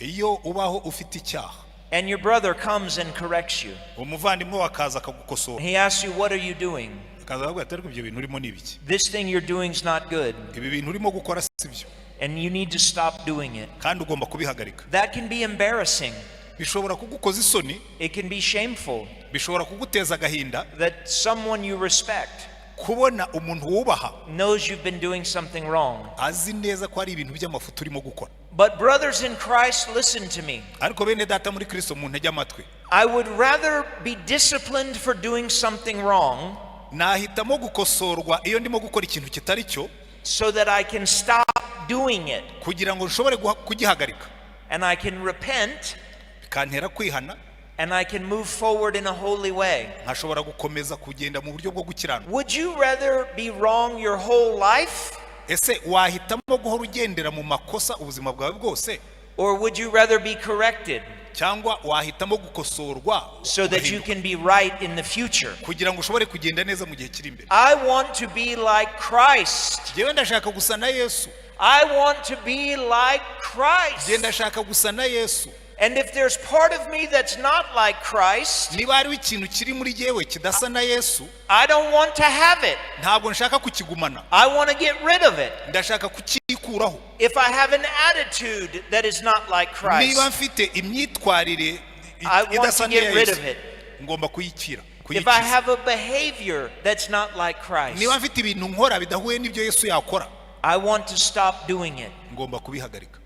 Iyo ubaho ufite icyaha, and your brother comes and corrects you, umuvandimwe we akaza akagukosora, he asks you, "What are you doing? Akaza akavuga ati ariko ibyo bintu urimo ni ibiki? This thing you're doing is not good, Ibi bintu urimo gukora si byo, and you need to stop doing it." kandi ugomba kubihagarika. That can be embarrassing. Bishobora kugukoza isoni. It can be shameful Bishobora kuguteza agahinda that someone you respect kubona umuntu wubaha knows you've been doing something wrong. Azi neza ko hari ibintu by'amafuti urimo gukora. But, brothers in Christ, listen to me. Ariko bene data muri Kristo muntege amatwi. I would rather be disciplined for doing something wrong Nahitamo gukosorwa iyo ndimo gukora ikintu kitari cyo, so that I can stop doing it kugira ngo nshobore kugihagarika, and I can repent bikantera kwihana, and I can move forward in a holy way. Nkashobora gukomeza kugenda mu buryo bwo gukiranuka. Would you rather be wrong your whole life Ese wahitamo guhora ugendera mu makosa ubuzima bwawe bwose, or would you rather be corrected cyangwa wahitamo gukosorwa so that you ugahinduka, can be right in the future? Kugira ngo ushobore kugenda neza mu gihe kiri imbere? I want to be like Christ. Njyewe ndashaka gusa na Yesu. I want to be like Njye Christ. ndashaka gusa na Yesu. And if there's part of me that's not like Christ, Niba hariho ikintu kiri muri jyewe kidasa na Yesu, I don't want to have it. Ntabwo nshaka kukigumana. I want to get rid of it. Ndashaka kukikuraho. If I have an attitude that is not like Niba Christ, mfite imyitwarire I want idasa to get n'iya rid Yesu, of it. Ngomba kuyikira If I kuyikiza. have a behavior that's not like Christ, Niba mfite ibintu nkora bidahuye n'ibyo Yesu yakora, I want to stop doing it. Ngomba kubihagarika.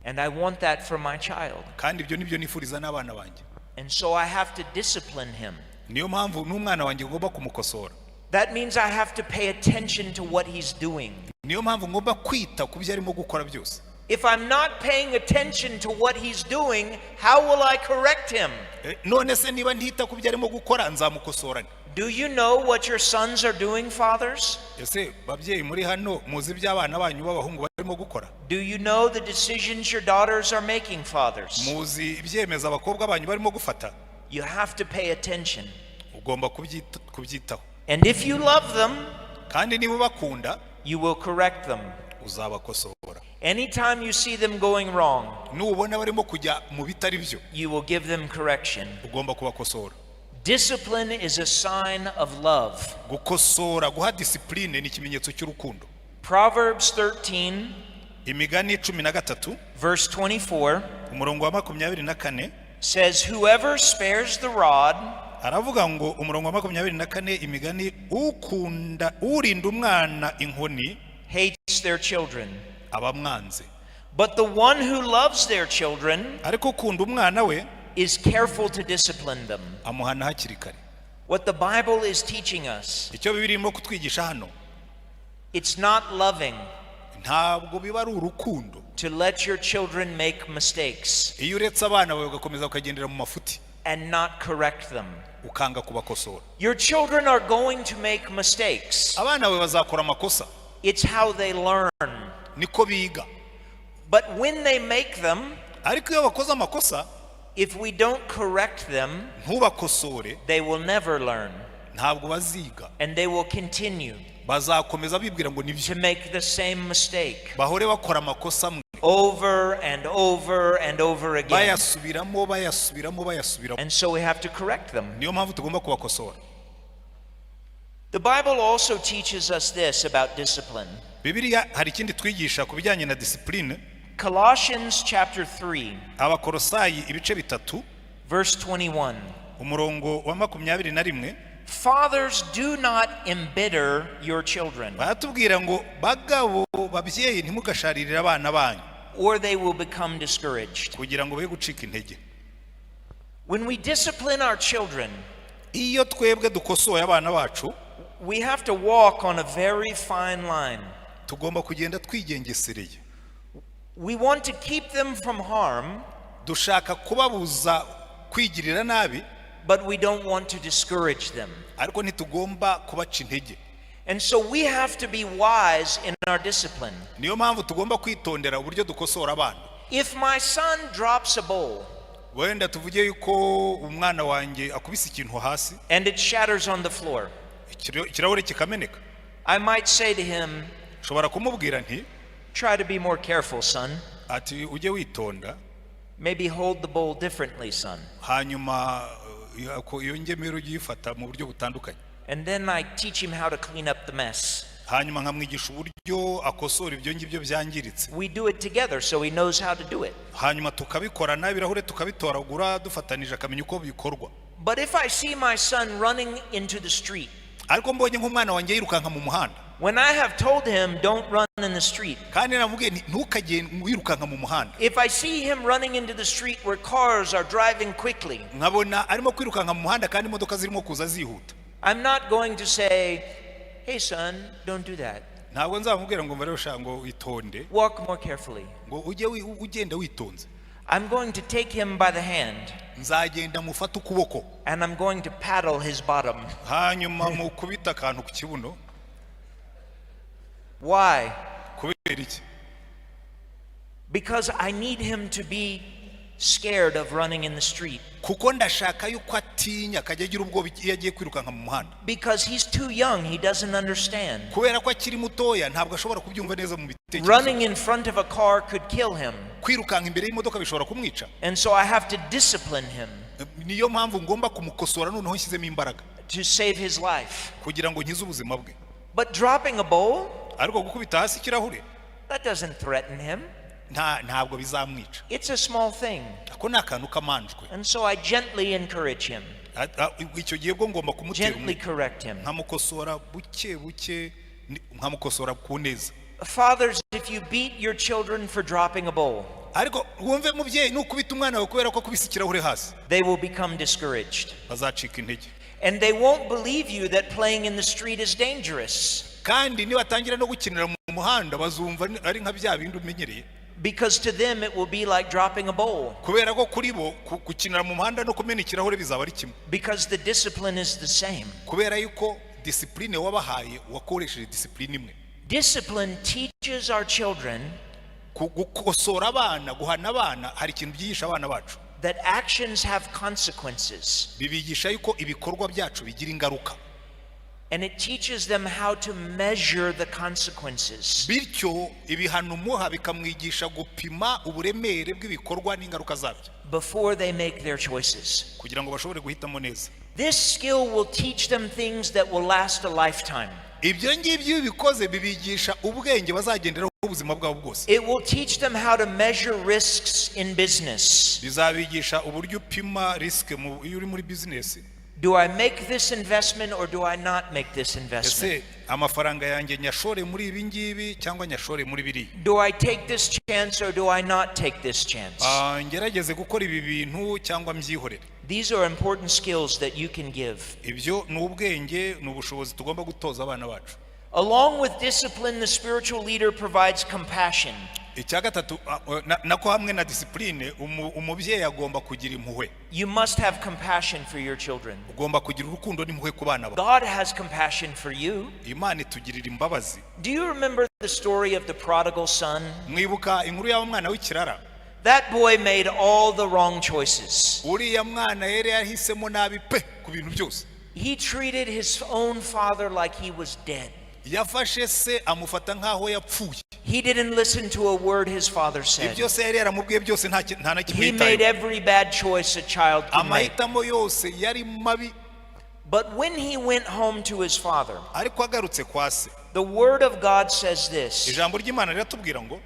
And I want that for my child. Kandi ibyo nibyo nifuriza n'abana banjye. And so I have to discipline him. Niyo mpamvu n'umwana wanjye ngomba kumukosora. That means I have to pay attention to what he's doing. Niyo mpamvu ngomba kwita ku byo arimo gukora byose. If I'm not paying attention to what he's doing, how will I correct him? None se niba ntita ku byo arimo gukora nzamukosora nte? Do you know what your sons are doing, fathers? Ese babyeyi muri hano muzi ibyo abana banyu b'abahungu barimo gukora? Do you know the decisions your daughters are making, fathers? Muzi ibyemezo abakobwa banyu barimo gufata? You have to pay attention. Ugomba kubyitaho. And if you love them, Kandi niba ubakunda, you will correct them. Uzabakosora. Anytime you see them going wrong, Nubona barimo kujya mu bitari byo, you will give them correction. Ugomba kubakosora. Discipline is a sign of love. Gukosora guha discipline ni ikimenyetso cy'urukundo. Proverbs 13, Imigani 13, verse 24 umurongo wa 24, says, "Whoever spares the rod aravuga ngo, umurongo wa 24, Imigani, ukunda urinda umwana inkoni hates their children, aba amwanze, but the one who loves their children ariko ukunda umwana we is careful to discipline them." amuhana hakiri kare. What the Bible is teaching us, Icyo Bibiliya irimo kutwigisha hano, it's not loving ntabwo biba ari urukundo to let your children make mistakes iyo uretse abana bawe ugakomeza ukagendera mu mafuti and not correct them. ukanga kubakosora. Your children are going to make mistakes. Abana bawe bazakora amakosa. It's how they learn. Niko biga. But when they make them, Ariko iyo bakoze amakosa, if we don't correct them, ntubakosore, they will never learn. ntabwo baziga. And they will continue Bazakomeza bibwira ngo nibyo, to make the same mistake bahore bakora amakosa amwe over and over and over again. bayasubiramo, bayasubiramo, bayasubiramo. And so we have to correct them. Niyo mpamvu tugomba kubakosora. The Bible also teaches us this about discipline. Bibiliya hari ikindi twigisha ku bijyanye na discipline. Colossians chapter 3, Abakorosayi ibice 3, verse 21. umurongo wa 21. Fathers, do not embitter your children, Baratubwira ngo bagabo, babyeyi, ntimugasharirire abana banyu, or they will become discouraged. kugira ngo be gucika intege. When we discipline our children, Iyo twebwe dukosoye abana bacu, we have to walk on a very fine line. tugomba kugenda twigengesereye. We want to keep them from harm, Dushaka kubabuza kwigirira nabi, but we don't want to discourage them. ariko ntitugomba kubaca intege. And so we have to be wise in our discipline. Niyo mpamvu tugomba kwitondera uburyo dukosora abana. If my son drops a bowl Wenda tuvuge yuko umwana wanjye akubise ikintu hasi, and it shatters on the floor, ikirahure kikameneka, I might say to him, nshobora kumubwira nti, "Try to be more careful, son. ati ujye witonda. Maybe hold the bowl differently, son." Hanyuma iyo ngemero ujye uyifata mu buryo butandukanye. And then I teach him how to clean up the mess. Hanyuma nkamwigisha uburyo akosora ibyo ngibyo byangiritse. We do it together so he knows how to do it. Hanyuma tukabikorana, ibirahure tukabitoragura dufatanije, akamenya uko bikorwa. But if I see my son running into the street, Ariko mbonye nk'umwana wanjye yirukanka mu muhanda, when I have told him, "Don't run in the street," kandi namubwiye nti ntukagende wirukanka mu muhanda, if I see him running into the street where cars are driving quickly, nkabona arimo kwirukanka mu muhanda kandi imodoka zirimo kuza zihuta, I'm not going to say, "Hey, son, don't do that. ntabwo nzamubwira ngo mbarebe sha ngo itonde, Walk more carefully." ngo ujye ugenda witonze. I'm going to take him by the hand Nzagenda mufate ukuboko, and I'm going to paddle his bottom. hanyuma mukubita akantu ku kibuno. Why? Kubera iki? Because I need him to be scared of running in the street. Kuko ndashaka yuko atinya, akajya agira ubwoba iyo agiye kwirukanka mu muhanda. Because he's too young, he doesn't understand. Kubera ko akiri mutoya, ntabwo ashobora kubyumva neza mu bitekerezo. Running in front of a car could kill him. Kwirukanka imbere y'imodoka bishobora kumwica. And so I have to discipline him Niyo mpamvu ngomba kumukosora noneho nshyizemo imbaraga to save his life. kugira ngo nkize ubuzima bwe. But dropping a bowl, Ariko gukubita hasi ikirahure, that doesn't threaten him. Ntabwo bizamwica. It's a small thing. Ako ni akantu k'amanjwe. And so I gently encourage him, Icyo gihe bwo ngomba kumutera gently umwete, correct him. nkamukosora buke buke, nkamukosora ku neza. Fathers, if you beat your children for dropping a bowl, Ariko wumve mubyeyi, nukubita umwana wawe kubera ko akubise ikirahure hasi, they will become discouraged. bazacika intege. And they won't believe you that playing in the street is dangerous Kandi nibatangira no gukinira mu muhanda, bazumva ari nka bya bindi umenyereye, because to them it will be like dropping a bowl kubera ko kuri bo gukinira mu muhanda no kumena ikirahure bizaba ari kimwe, because the discipline is the same. kubera yuko discipline wabahaye, wakoresheje discipline imwe. Discipline teaches our children Gukosora abana, guhana abana, hari ikintu byigisha abana bacu. that actions have consequences, Bibigisha yuko ibikorwa byacu bigira ingaruka. and it teaches them how to measure the consequences. Bityo ibihano umuha bikamwigisha gupima uburemere bw'ibikorwa n'ingaruka zabyo before they make their choices. kugira ngo bashobore guhitamo neza. This skill will teach them things that will last a lifetime. Ibyo ngibyo iyo ubikoze bibigisha ubwenge bazagenderaho ubuzima bwabo bwose. It will teach them how to measure risks in business. Bizabigisha uburyo upima risk iyo uri muri bizinesi. Do I make this investment or do I not make this investment? Ese amafaranga yanjye nyashore muri ibi ngibi cyangwa nyashore muri biriya? Do I take this chance or do I not take this chance? Ah, ngerageze gukora ibi bintu cyangwa mbyihorere? These are important skills that you can give. Ibyo ni ubwenge, ni ubushobozi tugomba gutoza abana bacu. Along with discipline, the spiritual leader provides compassion. Icya gatatu, nako hamwe na discipline, umubyeyi agomba kugira impuhwe. You must have compassion for your children. Ugomba kugira urukundo n'impuhwe ku bana bawe. God has compassion for you. Imana itugirira imbabazi. Do you remember the story of the prodigal son? Mwibuka inkuru y'aho mwana w'ikirara? That boy made all the wrong choices. Uriya mwana yari yahisemo nabi pe ku bintu byose. He treated his own father like he was dead. Yafashe se amufata nk'aho yapfuye. He didn't listen to a word his father said. Ibyo se yari yaramubwiye byose nta na kimwe He made yitayeho. every bad choice a child could make. Amahitamo yose yari mabi. But when he went home to his father, Ariko agarutse kwa se, the word of God says this: ijambo ry'Imana riratubwira ngo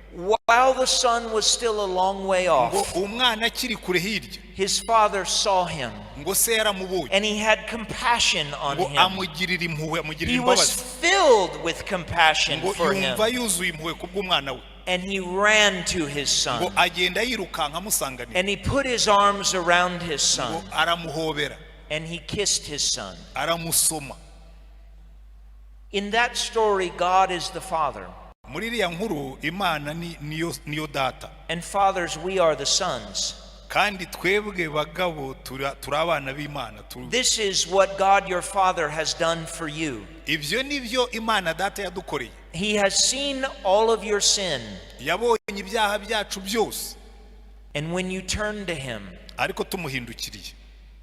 while the son was still a long way ngo off, umwana akiri kure hirya, his father saw him ngo se yaramubonye, and he had compassion on ngo him. amugirira impuhwe, amugirira He was imbabazi. filled with compassion Ngo for him yumva yuzuye impuhwe kubw'umwana we. and he ran to his Ngo son agenda yirukanka amusanganira. and he put his arms around his Ngo son aramuhobera, and he kissed his son. aramusoma. In that story, God is the father, Muri iriya nkuru Imana ni niyo data, and fathers, we are the sons. kandi twebwe bagabo turi abana b'Imana. This is what God your Father has done for you. Ibyo ni byo Imana data yadukoreye. He has seen all of your sin, Yabonye ibyaha byacu byose, and when you turn to Him, ariko tumuhindukiriye,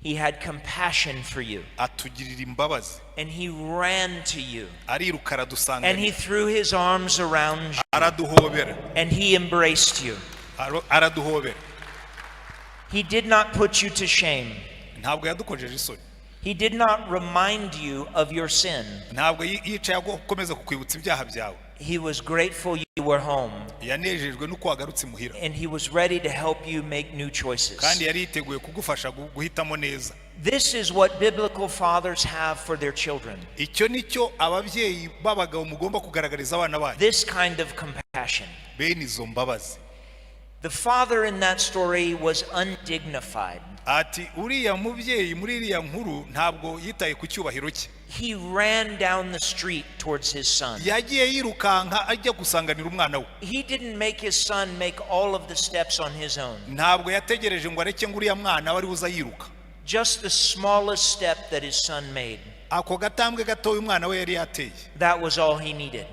He had compassion for you, atugirira imbabazi, and He ran to you, ariruka and aradusanganira, He threw His arms around you, araduhobera, and He embraced you. Araduhobera. He did not put you to shame. Ntabwo yadukojeje isoni. He did not remind you of your sin. Ntabwo yicaye akomeza kukwibutsa ibyaha byawe. He was grateful you were home, Yanejejwe n'uko wagarutse imuhira, and He was ready to help you make new choices. kandi yari yiteguye kugufasha guhitamo neza. This is what biblical fathers have for their children: Icyo ni cyo ababyeyi b'abagabo mugomba kugaragariza abana banyu, this kind of compassion. bene izo mbabazi. The father in that story was undignified. Ati uriya mubyeyi muri iriya nkuru ntabwo yitaye ku cyubahiro cye. He ran down the street towards his son. Yagiye yirukanka ajya gusanganira umwana we. He didn't make his son make all of the steps on his own. Ntabwo yategereje ngo areke ngo uriya mwana abe ari uza yiruka. Just the smallest step that his son made, Ako gatambwe gatoya umwana we yari yateye, that was all he needed.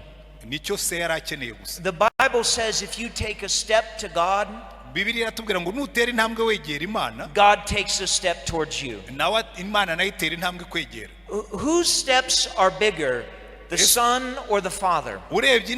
nicyo se yari akeneye gusa. The Bible says if you take a step to God, Bibiliya iratubwira ngo nutera intambwe wegera Imana, God takes a step towards you. nawe Imana nayo itera intambwe ikwegera. Whose steps are bigger, the Yes. son or the father? Urebye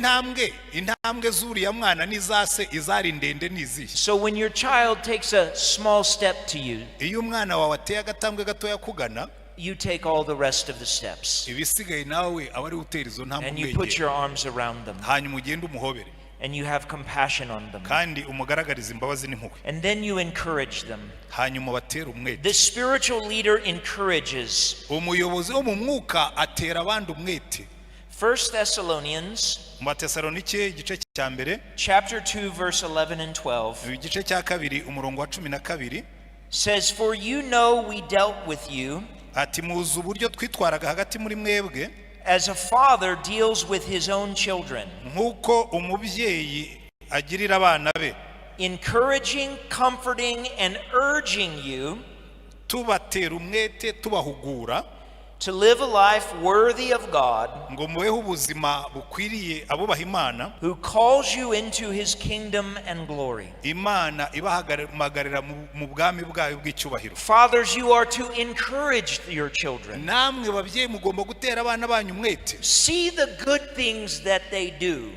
intambwe z'uriya mwana n'iza se, izari ndende ni izihe? So when your child takes a small step to you, Iyo umwana wawe ateye agatambwe gatoya kugana, you take all the rest of the steps ibisigaye nawe aba ari utera izo ntambwe and you put umwegera, your arms around them hanyuma ugende umuhobere, and you have compassion on them. kandi umugaragarize imbabazi n'impuhwe, And then you encourage them. hanyuma ubatere umwete. The spiritual leader encourages. Umuyobozi wo mu mwuka atera abandi umwete. 1 Thessalonians Mu Batesalonike igice cya mbere, chapter 2 verse 11 and 12 igice cya kabiri umurongo wa 12, says, "For you know we dealt with you ati muzi uburyo twitwaraga hagati muri mwebwe, as a father deals with his own children, nk'uko umubyeyi agirira abana be, encouraging, comforting, and urging you tubatera umwete, tubahugura, to live a life worthy of God, ngo mubeho ubuzima bukwiriye abubaha Imana, who calls you into his kingdom and glory." Imana ibahamagarira mu bwami bwayo bw'icyubahiro. Fathers, you are to encourage your children. Namwe babyeyi mugomba gutera abana banyu umwete. See the good things that they do.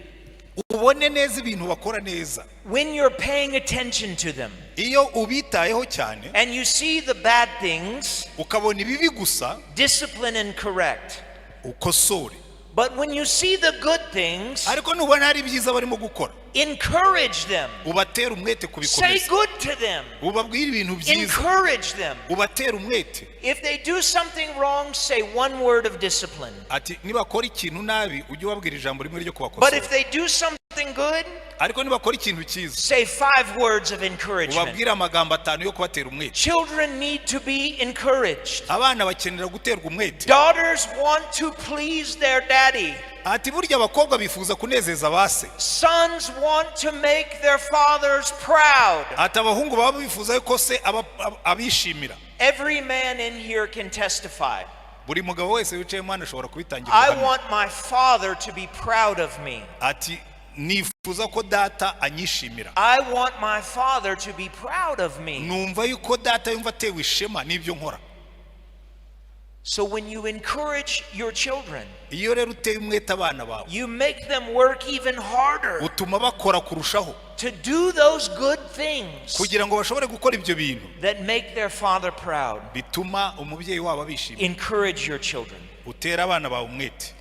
Ubone neza ibintu bakora neza. When you're paying attention to them Iyo ubitayeho cyane, and you see the bad things, ukabona ibibi gusa, discipline and correct. ukosore. But when you see the good things, Ariko nubona hari ibyiza barimo gukora, encourage them. ubatera umwete Say kubikomeza. good to them. Ubabwire ibintu byiza. Encourage them. Ubatera umwete. If they do something wrong, say one word of discipline. Ati nibakora ikintu nabi, ujye ubabwira ijambo rimwe ryo But kubakosora. if they do something good, Ariko nibakora ikintu cyiza, say five words of encouragement. ubabwire amagambo 5 yo kubatera umwete. Children need to be encouraged. Abana bakenera guterwa umwete. Daughters want to please their daddy. Ati burya abakobwa bifuza kunezeza ba se. Sons want to make their fathers proud. Ati abahungu baba bifuza yuko se abishimira. Every man in here can testify. Buri mugabo wese wicayemo hano ashobora kubitangira I ubuhamya. want my father to be proud of me. Ati nifuza ko data anyishimira. I want my father to be proud of me. Numva yuko data yumva atewe ishema n'ibyo nkora. So when you encourage your children, Iyo rero uteye umwete abana bawe, you make them work even harder utuma bakora kurushaho to do those good things kugira ngo bashobore gukora ibyo bintu that make their father proud. bituma umubyeyi wabo abishimira. Encourage your children. Utera abana bawe umwete.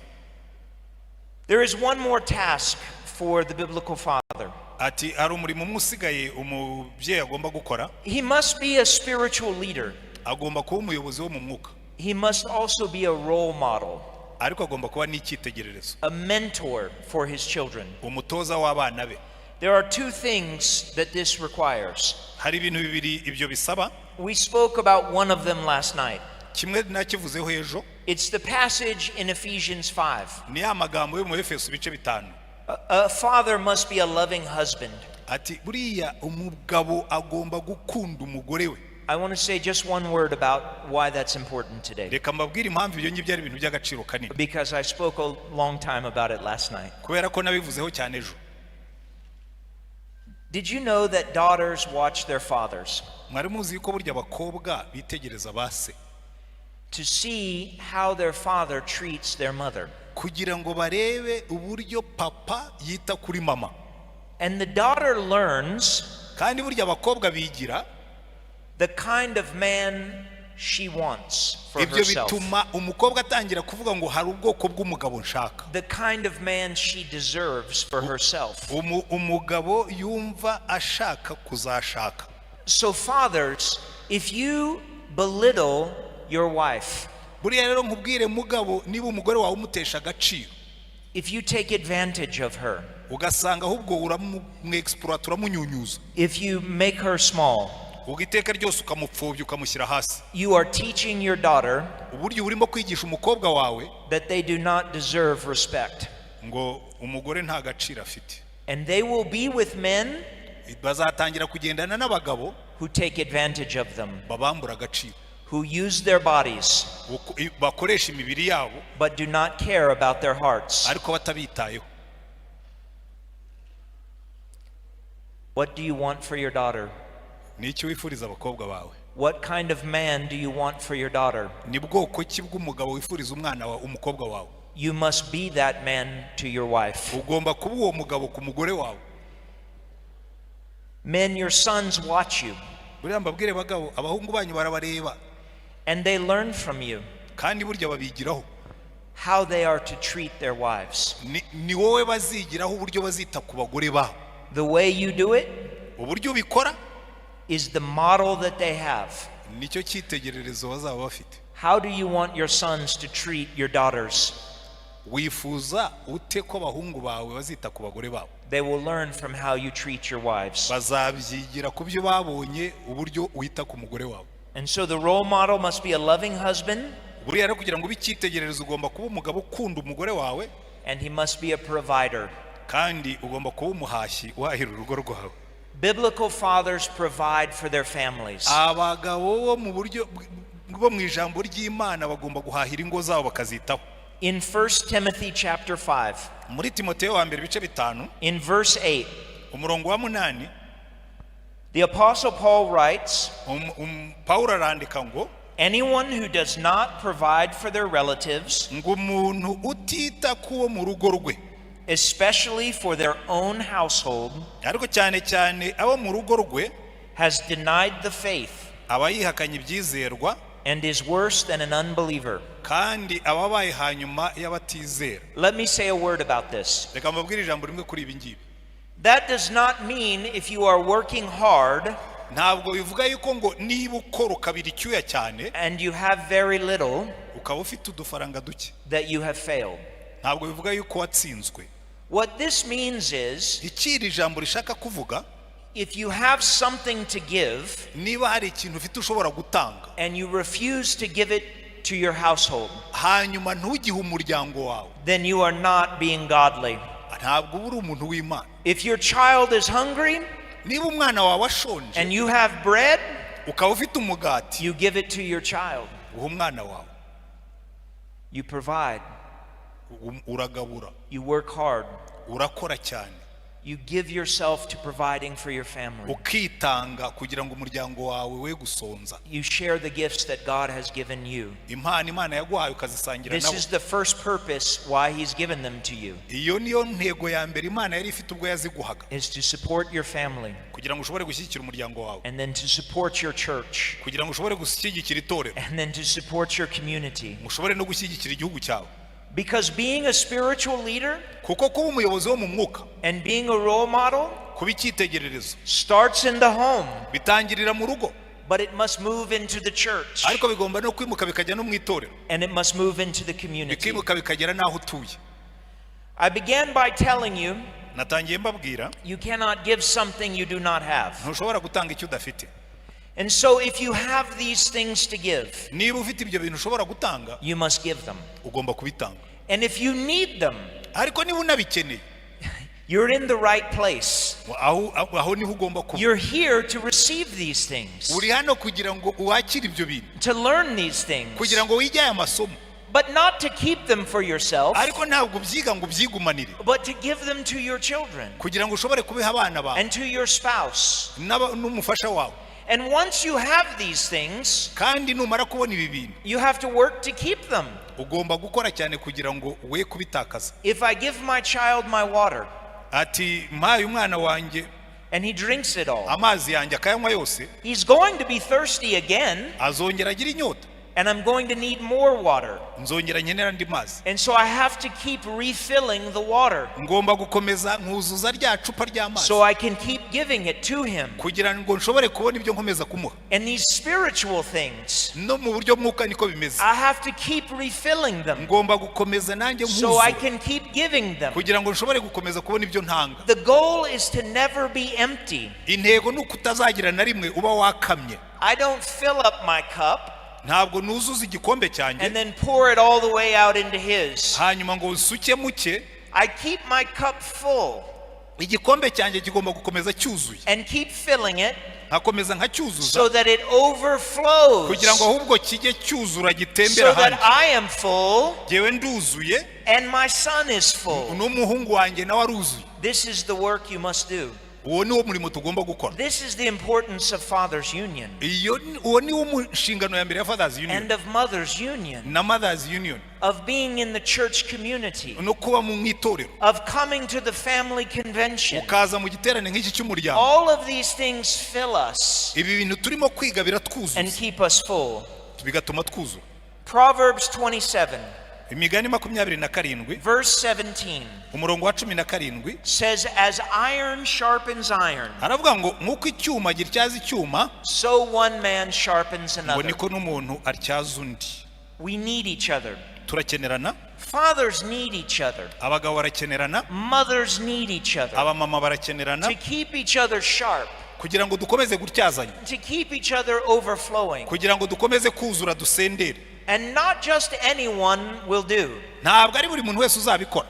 There is one more task for the biblical father. Ati hari umurimo umwe usigaye umubyeyi agomba gukora. He must be a spiritual leader. Agomba kuba umuyobozi wo mu mwuka. He must also be a role model, Ariko agomba kuba n'icyitegererezo, a mentor for his children. umutoza w'abana be. There are two things that this requires. Hari ibintu bibiri ibyo bisaba. We spoke about one of them last night. Kimwe nakivuzeho ejo. It's the passage in Ephesians 5. Ni ya magambo yo mu Efeso ibice 5. A father must be a loving husband. Ati buriya umugabo agomba gukunda umugore we. I want to say just one word about why that's important today, Reka mbabwire impamvu ibyo ngibyo ari ibintu by'agaciro kanini, because I spoke a long time about it last night. kubera ko nabivuzeho cyane ejo. Did you know that daughters watch their fathers Mwari muzi yuko burya abakobwa bitegereza ba se to see how their father treats their mother? kugira ngo barebe uburyo papa yita kuri mama. And the daughter learns Kandi burya abakobwa bigira the kind of man she wants for ibyo herself, bituma umukobwa atangira kuvuga ngo hari ubwoko bw'umugabo nshaka, the kind of man she deserves for herself. Umugabo yumva ashaka kuzashaka. So, fathers, if you belittle your wife, Buriya rero nkubwire mugabo, niba umugore wawe umutesha agaciro, if you take advantage of her, ugasanga ahubwo uramwexploit, uramunyunyuza, if you make her small, ubwo iteka ryose ukamupfobya ukamushyira hasi, you are teaching your daughter uburyo urimo kwigisha umukobwa wawe that they do not deserve respect. ngo umugore nta gaciro afite. And they will be with men Bazatangira kugendana n'abagabo who take advantage of them, babambura agaciro, who use their bodies bakoresha imibiri yabo but do not care about their hearts. ariko batabitayeho. What do you want for your daughter? Ni iki wifuriza abakobwa bawe? What kind of man do you want for your daughter? Ni bwoko ki bw'umugabo wifuriza umwana wawe, umukobwa wawe? You must be that man to your wife. Ugomba kuba uwo mugabo ku mugore wawe. Men, your sons watch you Buriya mbabwire bagabo, abahungu banyu barabareba and they learn from you kandi burya babigiraho. how they are to treat their wives. Ni wowe bazigiraho uburyo bazita ku bagore babo. The way you do it Uburyo ubikora is the model that they have. nicyo cyitegererezo bazaba bafite. How do you want your sons to treat your daughters? Wifuza ute ko abahungu bawe bazita ku bagore babo? They will learn from how you treat your wives. Bazabyigira ku byo babonye uburyo wita ku mugore wawe. And so the role model must be a loving husband Buriya rero kugira ngo ube icyitegererezo ugomba kuba umugabo ukunda umugore wawe, and he must be a provider. kandi ugomba kuba umuhashyi uhahira urugo rwawe. Biblical fathers provide for their families. Abagabo bo mu buryo bo mu ijambo ry'Imana bagomba guhahira ingo zabo bakazitaho. In 1 Timothy chapter 5, Muri Timoteyo wa mbere ibice 5, in verse 8, umurongo wa 8, the apostle Paul writes, Pawulo arandika ngo anyone who does not provide for their relatives, ngo umuntu utita ku wo mu rugo rwe, especially for their own household, ariko cyane cyane abo mu rugo rwe, has denied the faith aba yihakanye ibyizerwa And is worse than an unbeliever. Kandi ababaye hanyuma y'abatizera. Let me say a word about this. Reka mbabwire ijambo rimwe kuri ibi ngibi. That does not mean if you are working hard Ntabwo bivuga yuko ngo niba ukora ukabira icyuya cyane and you have very little ukaba ufite udufaranga duke that you have failed. Ntabwo bivuga yuko watsinzwe. What this means is Icyo iri jambo rishaka kuvuga, if you have something to give niba hari ikintu ufite ushobora gutanga and you refuse to give it to your household, hanyuma ntugihe umuryango wawe, then you are not being godly. Ntabwo uba uri umuntu w'Imana. If your child is hungry Niba umwana wawe ashonje and you have bread, ukaba ufite umugati, you give it to your child. Uha umwana wawe. You provide. Uragabura. You work hard. Urakora cyane. You give yourself to providing for your family. Ukitanga kugira ngo umuryango wawe we gusonza. You share the gifts that God has given you. Impano Imana yaguhaye ukazisangira This nabo. is the first purpose why He's given them to you, Iyo niyo ntego ya mbere Imana yari ifite ubwo yaziguhaga, is to support your family kugira ngo ushobore gushyigikira umuryango wawe, and then to support your church kugira ngo ushobore gushyigikira itorero, and then to support your community. Ushobore no gushyigikira igihugu cyawe. Because being a spiritual leader Kuko kuba umuyobozi wo mu mwuka, and being a role model kuba icyitegererezo, starts in the home, bitangirira mu rugo, but it must move into the church ariko bigomba no kwimuka bikajya no mu itorero, and it must move into the community. Bikimuka bikagera n'aho utuye. I began by telling you Natangiye mbabwira, you cannot give something you do not have. Ntushobora gutanga icyo udafite. And so if you have these things to give, Niba ufite ibyo bintu ushobora gutanga, you must give them. Ugomba kubitanga. And if you need them, Ariko niba unabikeneye, you're in the right place. Aho niho ugomba kuba. You're here to receive these things, Uri hano kugira ngo wakire ibyo bintu, to learn these things, kugira ngo wige aya masomo, but not to keep them for yourself, ariko ntabwo ubyiga ngo ubyigumanire, but to give them to your children kugira ngo ushobore kubiha abana bawe and to your spouse. N'umufasha wawe. And once you have these things, Kandi numara kubona ibi bintu, you have to work to keep them. Ugomba gukora cyane kugira ngo we kubitakaza. If I give my child my water Ati mpaye umwana wanjye and he drinks it all, amazi yanjye akayanywa yose, he's going to be thirsty again, azongera agira inyota, and I'm going to need more water. Nzongera nkenera andi mazi. And so I have to keep refilling the water Ngomba gukomeza nkuzuza rya cupa ry'amazi so I can keep giving it to him. Kugira ngo nshobore kubona ibyo nkomeza kumuha. And these spiritual things, No mu buryo mwuka niko bimeze. I have to keep refilling them Ngomba gukomeza nanjye so I nkuzura can keep giving them. kugira ngo nshobore gukomeza kubona ibyo ntanga. The goal is to never be empty. Intego ni ukutazagira na rimwe uba wakamye. I don't fill up my cup Ntabwo nuzuza igikombe cyanjye and then pour it all the way out into his. hanyuma ngo nsuke muke. I keep my cup full Igikombe cyanjye kigomba gukomeza cyuzuye and keep filling it nkakomeza nkacyuzuza so that it overflows. Kugira ngo ahubwo kijye cyuzura gitembera So that ahandi. I am full Jyewe nduzuye and my son is full. n'umuhungu wanjye nawe aruzuye. This is the work you must do. Uwo ni wo murimo tugomba gukora. This is the importance of Father's Union Iyo uwo ni wo mu nshingano ya mbere ya Fathers Union and of Mother's Union, na Mothers Union, of being in the church community, no kuba mu itorero, of coming to the family convention. Ukaza mu giterane nk'iki cy'umuryango. All of these things fill us Ibi bintu turimo kwiga biratwuzuza and keep us full. Bigatuma twuzura. Proverbs 27, Imigani 27, verse 17 umurongo wa 17, says, "As iron sharpens iron, aravuga ngo nk'uko icyuma gityaza icyuma, so one man sharpens ngo another." niko n'umuntu atyaza undi. We need each other. Turakenerana. Fathers need each other. Abagabo barakenerana. Mothers need each other Abamama barakenerana to keep each other sharp, kugira ngo dukomeze gutyazanya, to keep each other overflowing. Kugira ngo dukomeze kuzura dusendere. And not just anyone will do. Ntabwo ari buri muntu wese uzabikora.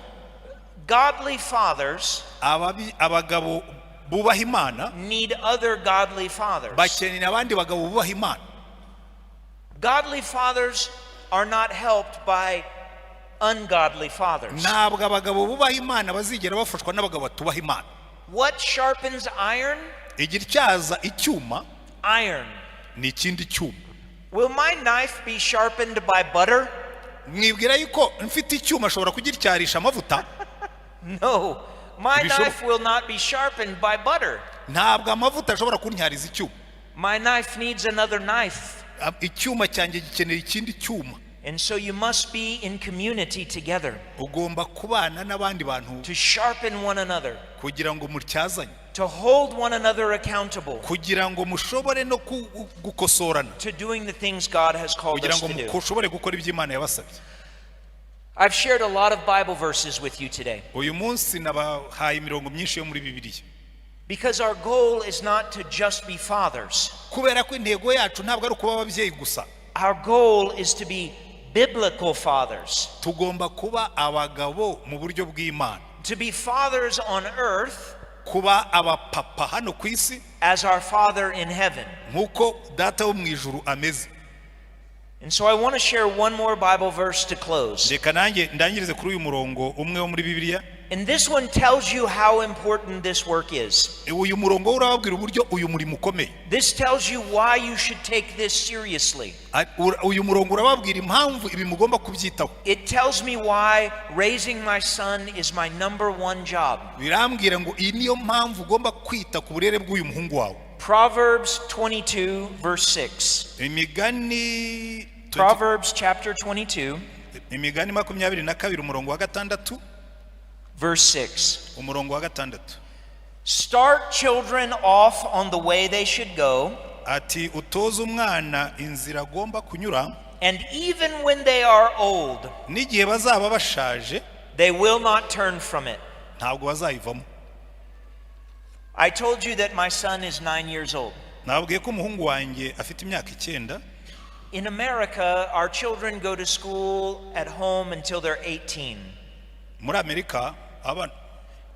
Godly fathers Abagabo bubaha Imana need other godly fathers. bakenera abandi bagabo bubaha Imana. Godly fathers are not helped by ungodly fathers. Ntabwo abagabo bubaha Imana bazigera bafashwa n'abagabo batubaha Imana. What sharpens iron? Igityaza icyuma Iron. Ni ikindi cyuma. Will my knife be sharpened by butter? Mwibwira yuko mfite icyuma ashobora kugityarisha amavuta? No. My Ntibishoboka. Knife will not be sharpened by butter. Ntabwo amavuta ashobora kuntyariza icyuma. My knife needs another knife. Icyuma cyanjye gikeneye ikindi cyuma. And so you must be in community together Ugomba kubana n'abandi bantu to sharpen one another, kugira ngo mutyazanye, to hold one another accountable kugira ngo mushobore no gukosorana, to doing the things God has called kugira us ngo to do. mushobore gukora ibyo Imana yabasabye. I've shared a lot of Bible verses with you today Uyu munsi nabahaye imirongo myinshi yo muri Bibiliya because our goal is not to just be fathers. kubera ko intego yacu ntabwo ari ukuba ababyeyi gusa. Our goal is to be biblical fathers, Tugomba kuba abagabo mu buryo bw'Imana, to be fathers on earth kuba abapapa hano ku isi as our Father in heaven. nk'uko Data wo mu ijuru ameze. And so I want to share one more Bible verse to close. Reka nanjye ndangirize kuri uyu murongo umwe wo muri Bibiliya. And this one tells you how important this work is. Uyu murongo wo urababwira uburyo uyu murimo ukomeye. This tells you why you should take this seriously. Uyu murongo urababwira impamvu ibi mugomba kubyitaho. It tells me why raising my son is my number one job. Birambwira ngo iyi niyo mpamvu ugomba kwita ku burere bw'uyu muhungu wawe. Proverbs 22, verse 6. Imigani Proverbs chapter 22, Imigani 22, umurongo wa 6. Verse 6. Umurongo wa 6. Start children off on the way they should go, Ati utoze umwana inzira agomba kunyura, and even when they are old, n'igihe bazaba bashaje, they will not turn from it. Ntabwo bazayivamo. I told you that my son is 9 years old. Nababwiye ko umuhungu wanjye afite imyaka 9. In America, our children go to school at home until they're 18. Muri Amerika abana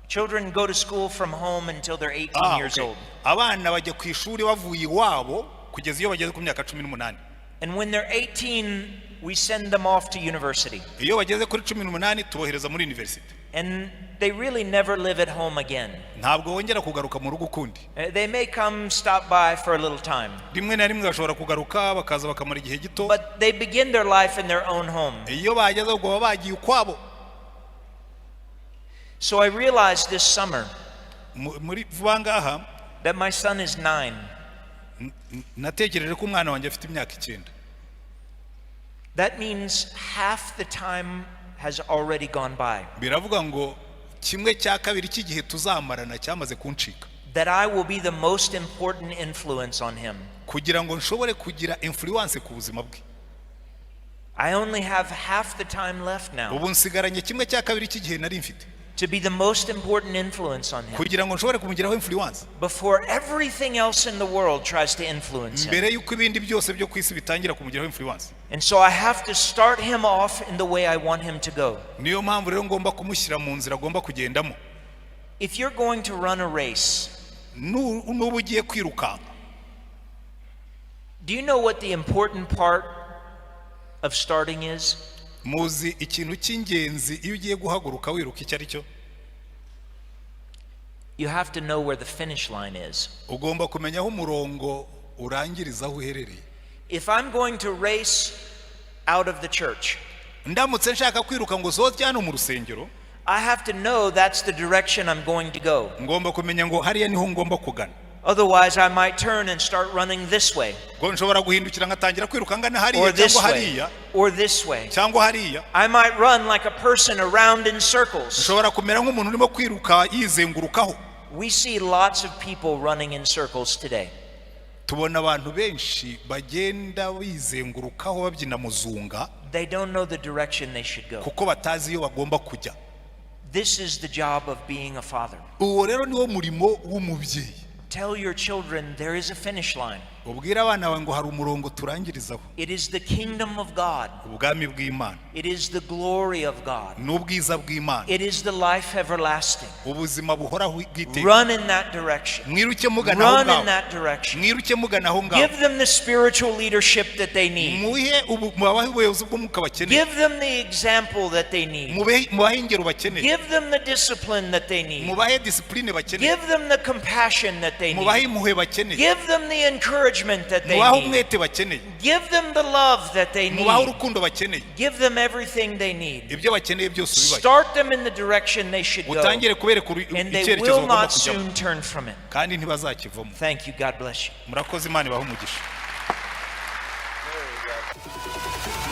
Children go to school from home until they're 18 years old. Abana bajya ku ishuri bavuye iwabo kugeza iyo bageze ku myaka 18. And when they're 18, we send them off to university. Iyo bageze kuri 18 tubohereza muri universite. And they really never live at home again. Ntabwo bongera kugaruka mu rugo ukundi. They may come stop by for a little time, Rimwe na rimwe bashobora kugaruka bakaza bakamara igihe gito. But they begin their life in their own home. Iyo bageze ubwo baba bagiye ukwabo. So I realized this summer Muri vuba ngaha that my son is 9. Natekereje ko umwana wanjye afite imyaka 9. That means half the time has already gone by. Biravuga ngo kimwe cya kabiri cy'igihe tuzamarana cyamaze kuncika. That I will be the most important influence on him. Kugira ngo nshobore kugira influence ku buzima bwe. I only have half the time left now Ubu nsigaranye kimwe cya kabiri cy'igihe nari mfite to be the most important influence on him kugira ngo nshobore kumugiraho influence before everything else in the world tries to influence him. mbere y'uko ibindi byose byo ku isi bitangira kumugiraho influence. And so I have to start him off in the way I want him to go. Niyo mpamvu rero ngomba kumushyira mu nzira agomba kugendamo. If you're going to run a race, Nuba ugiye kwirukanka, do you know what the important part of starting is? Muzi ikintu cy'ingenzi iyo ugiye guhaguruka wiruka icyo ari cyo? You have to know where the finish line is. Ugomba kumenya aho umurongo urangiriza, aho uherereye. If I'm going to race out of the church, Ndamutse nshaka kwiruka ngo sohoke hano mu rusengero, I have to know that's the direction I'm going to go. Ngomba kumenya ngo hariya niho ngomba kugana. Otherwise, I might turn and start running this way, Ngo nshobora guhindukira ngatangira kwiruka ngana hariya or this cyangwa way, hariya or this way. cyangwa hariya. I might run like a person around in circles. Nshobora kumera nk'umuntu urimo kwiruka yizengurukaho. We see lots of people running in circles today. Tubona abantu benshi bagenda bizengurukaho babyina muzunga They don't know the direction they should go. kuko batazi iyo bagomba kujya. This is the job of being a father. Uwo rero niwo murimo w'umubyeyi. Tell your children there is a finish line. Ubwire abana bawe ngo hari umurongo turangirizaho. It is the kingdom of God. Ubwami bw'Imana. It is the glory of God. Ni ubwiza bw'Imana. It is the life everlasting. Ubuzima buhoraho bw'iteka. Run in that direction. Mwiruke mugana aho Run in ngaho. that direction. Mwiruke mugana aho ngaho. Give them the spiritual leadership that they need. Muhe mubahe ubuyobozi bw'umwuka bakeneye. Give them the example that they need. Mubahe ingero bakeneye. Give them the discipline that they need. Mubahe discipline bakeneye. Give them the compassion that they Mubahe need. impuhwe bakeneye. Give them the encouragement that they Mubahe need. umwete bakeneye. Give them the love that they Mubahe need. urukundo bakeneye. Give them everything they need. Ibyo bakeneye byose ubibahe. Start them in the direction they should go, Utangire kubereka and they icyerekezo will bagomba not kujyamo soon turn from it. kandi ntibazakivamo. Thank you. God bless you. Murakoze, Imana ibahe umugisha. God.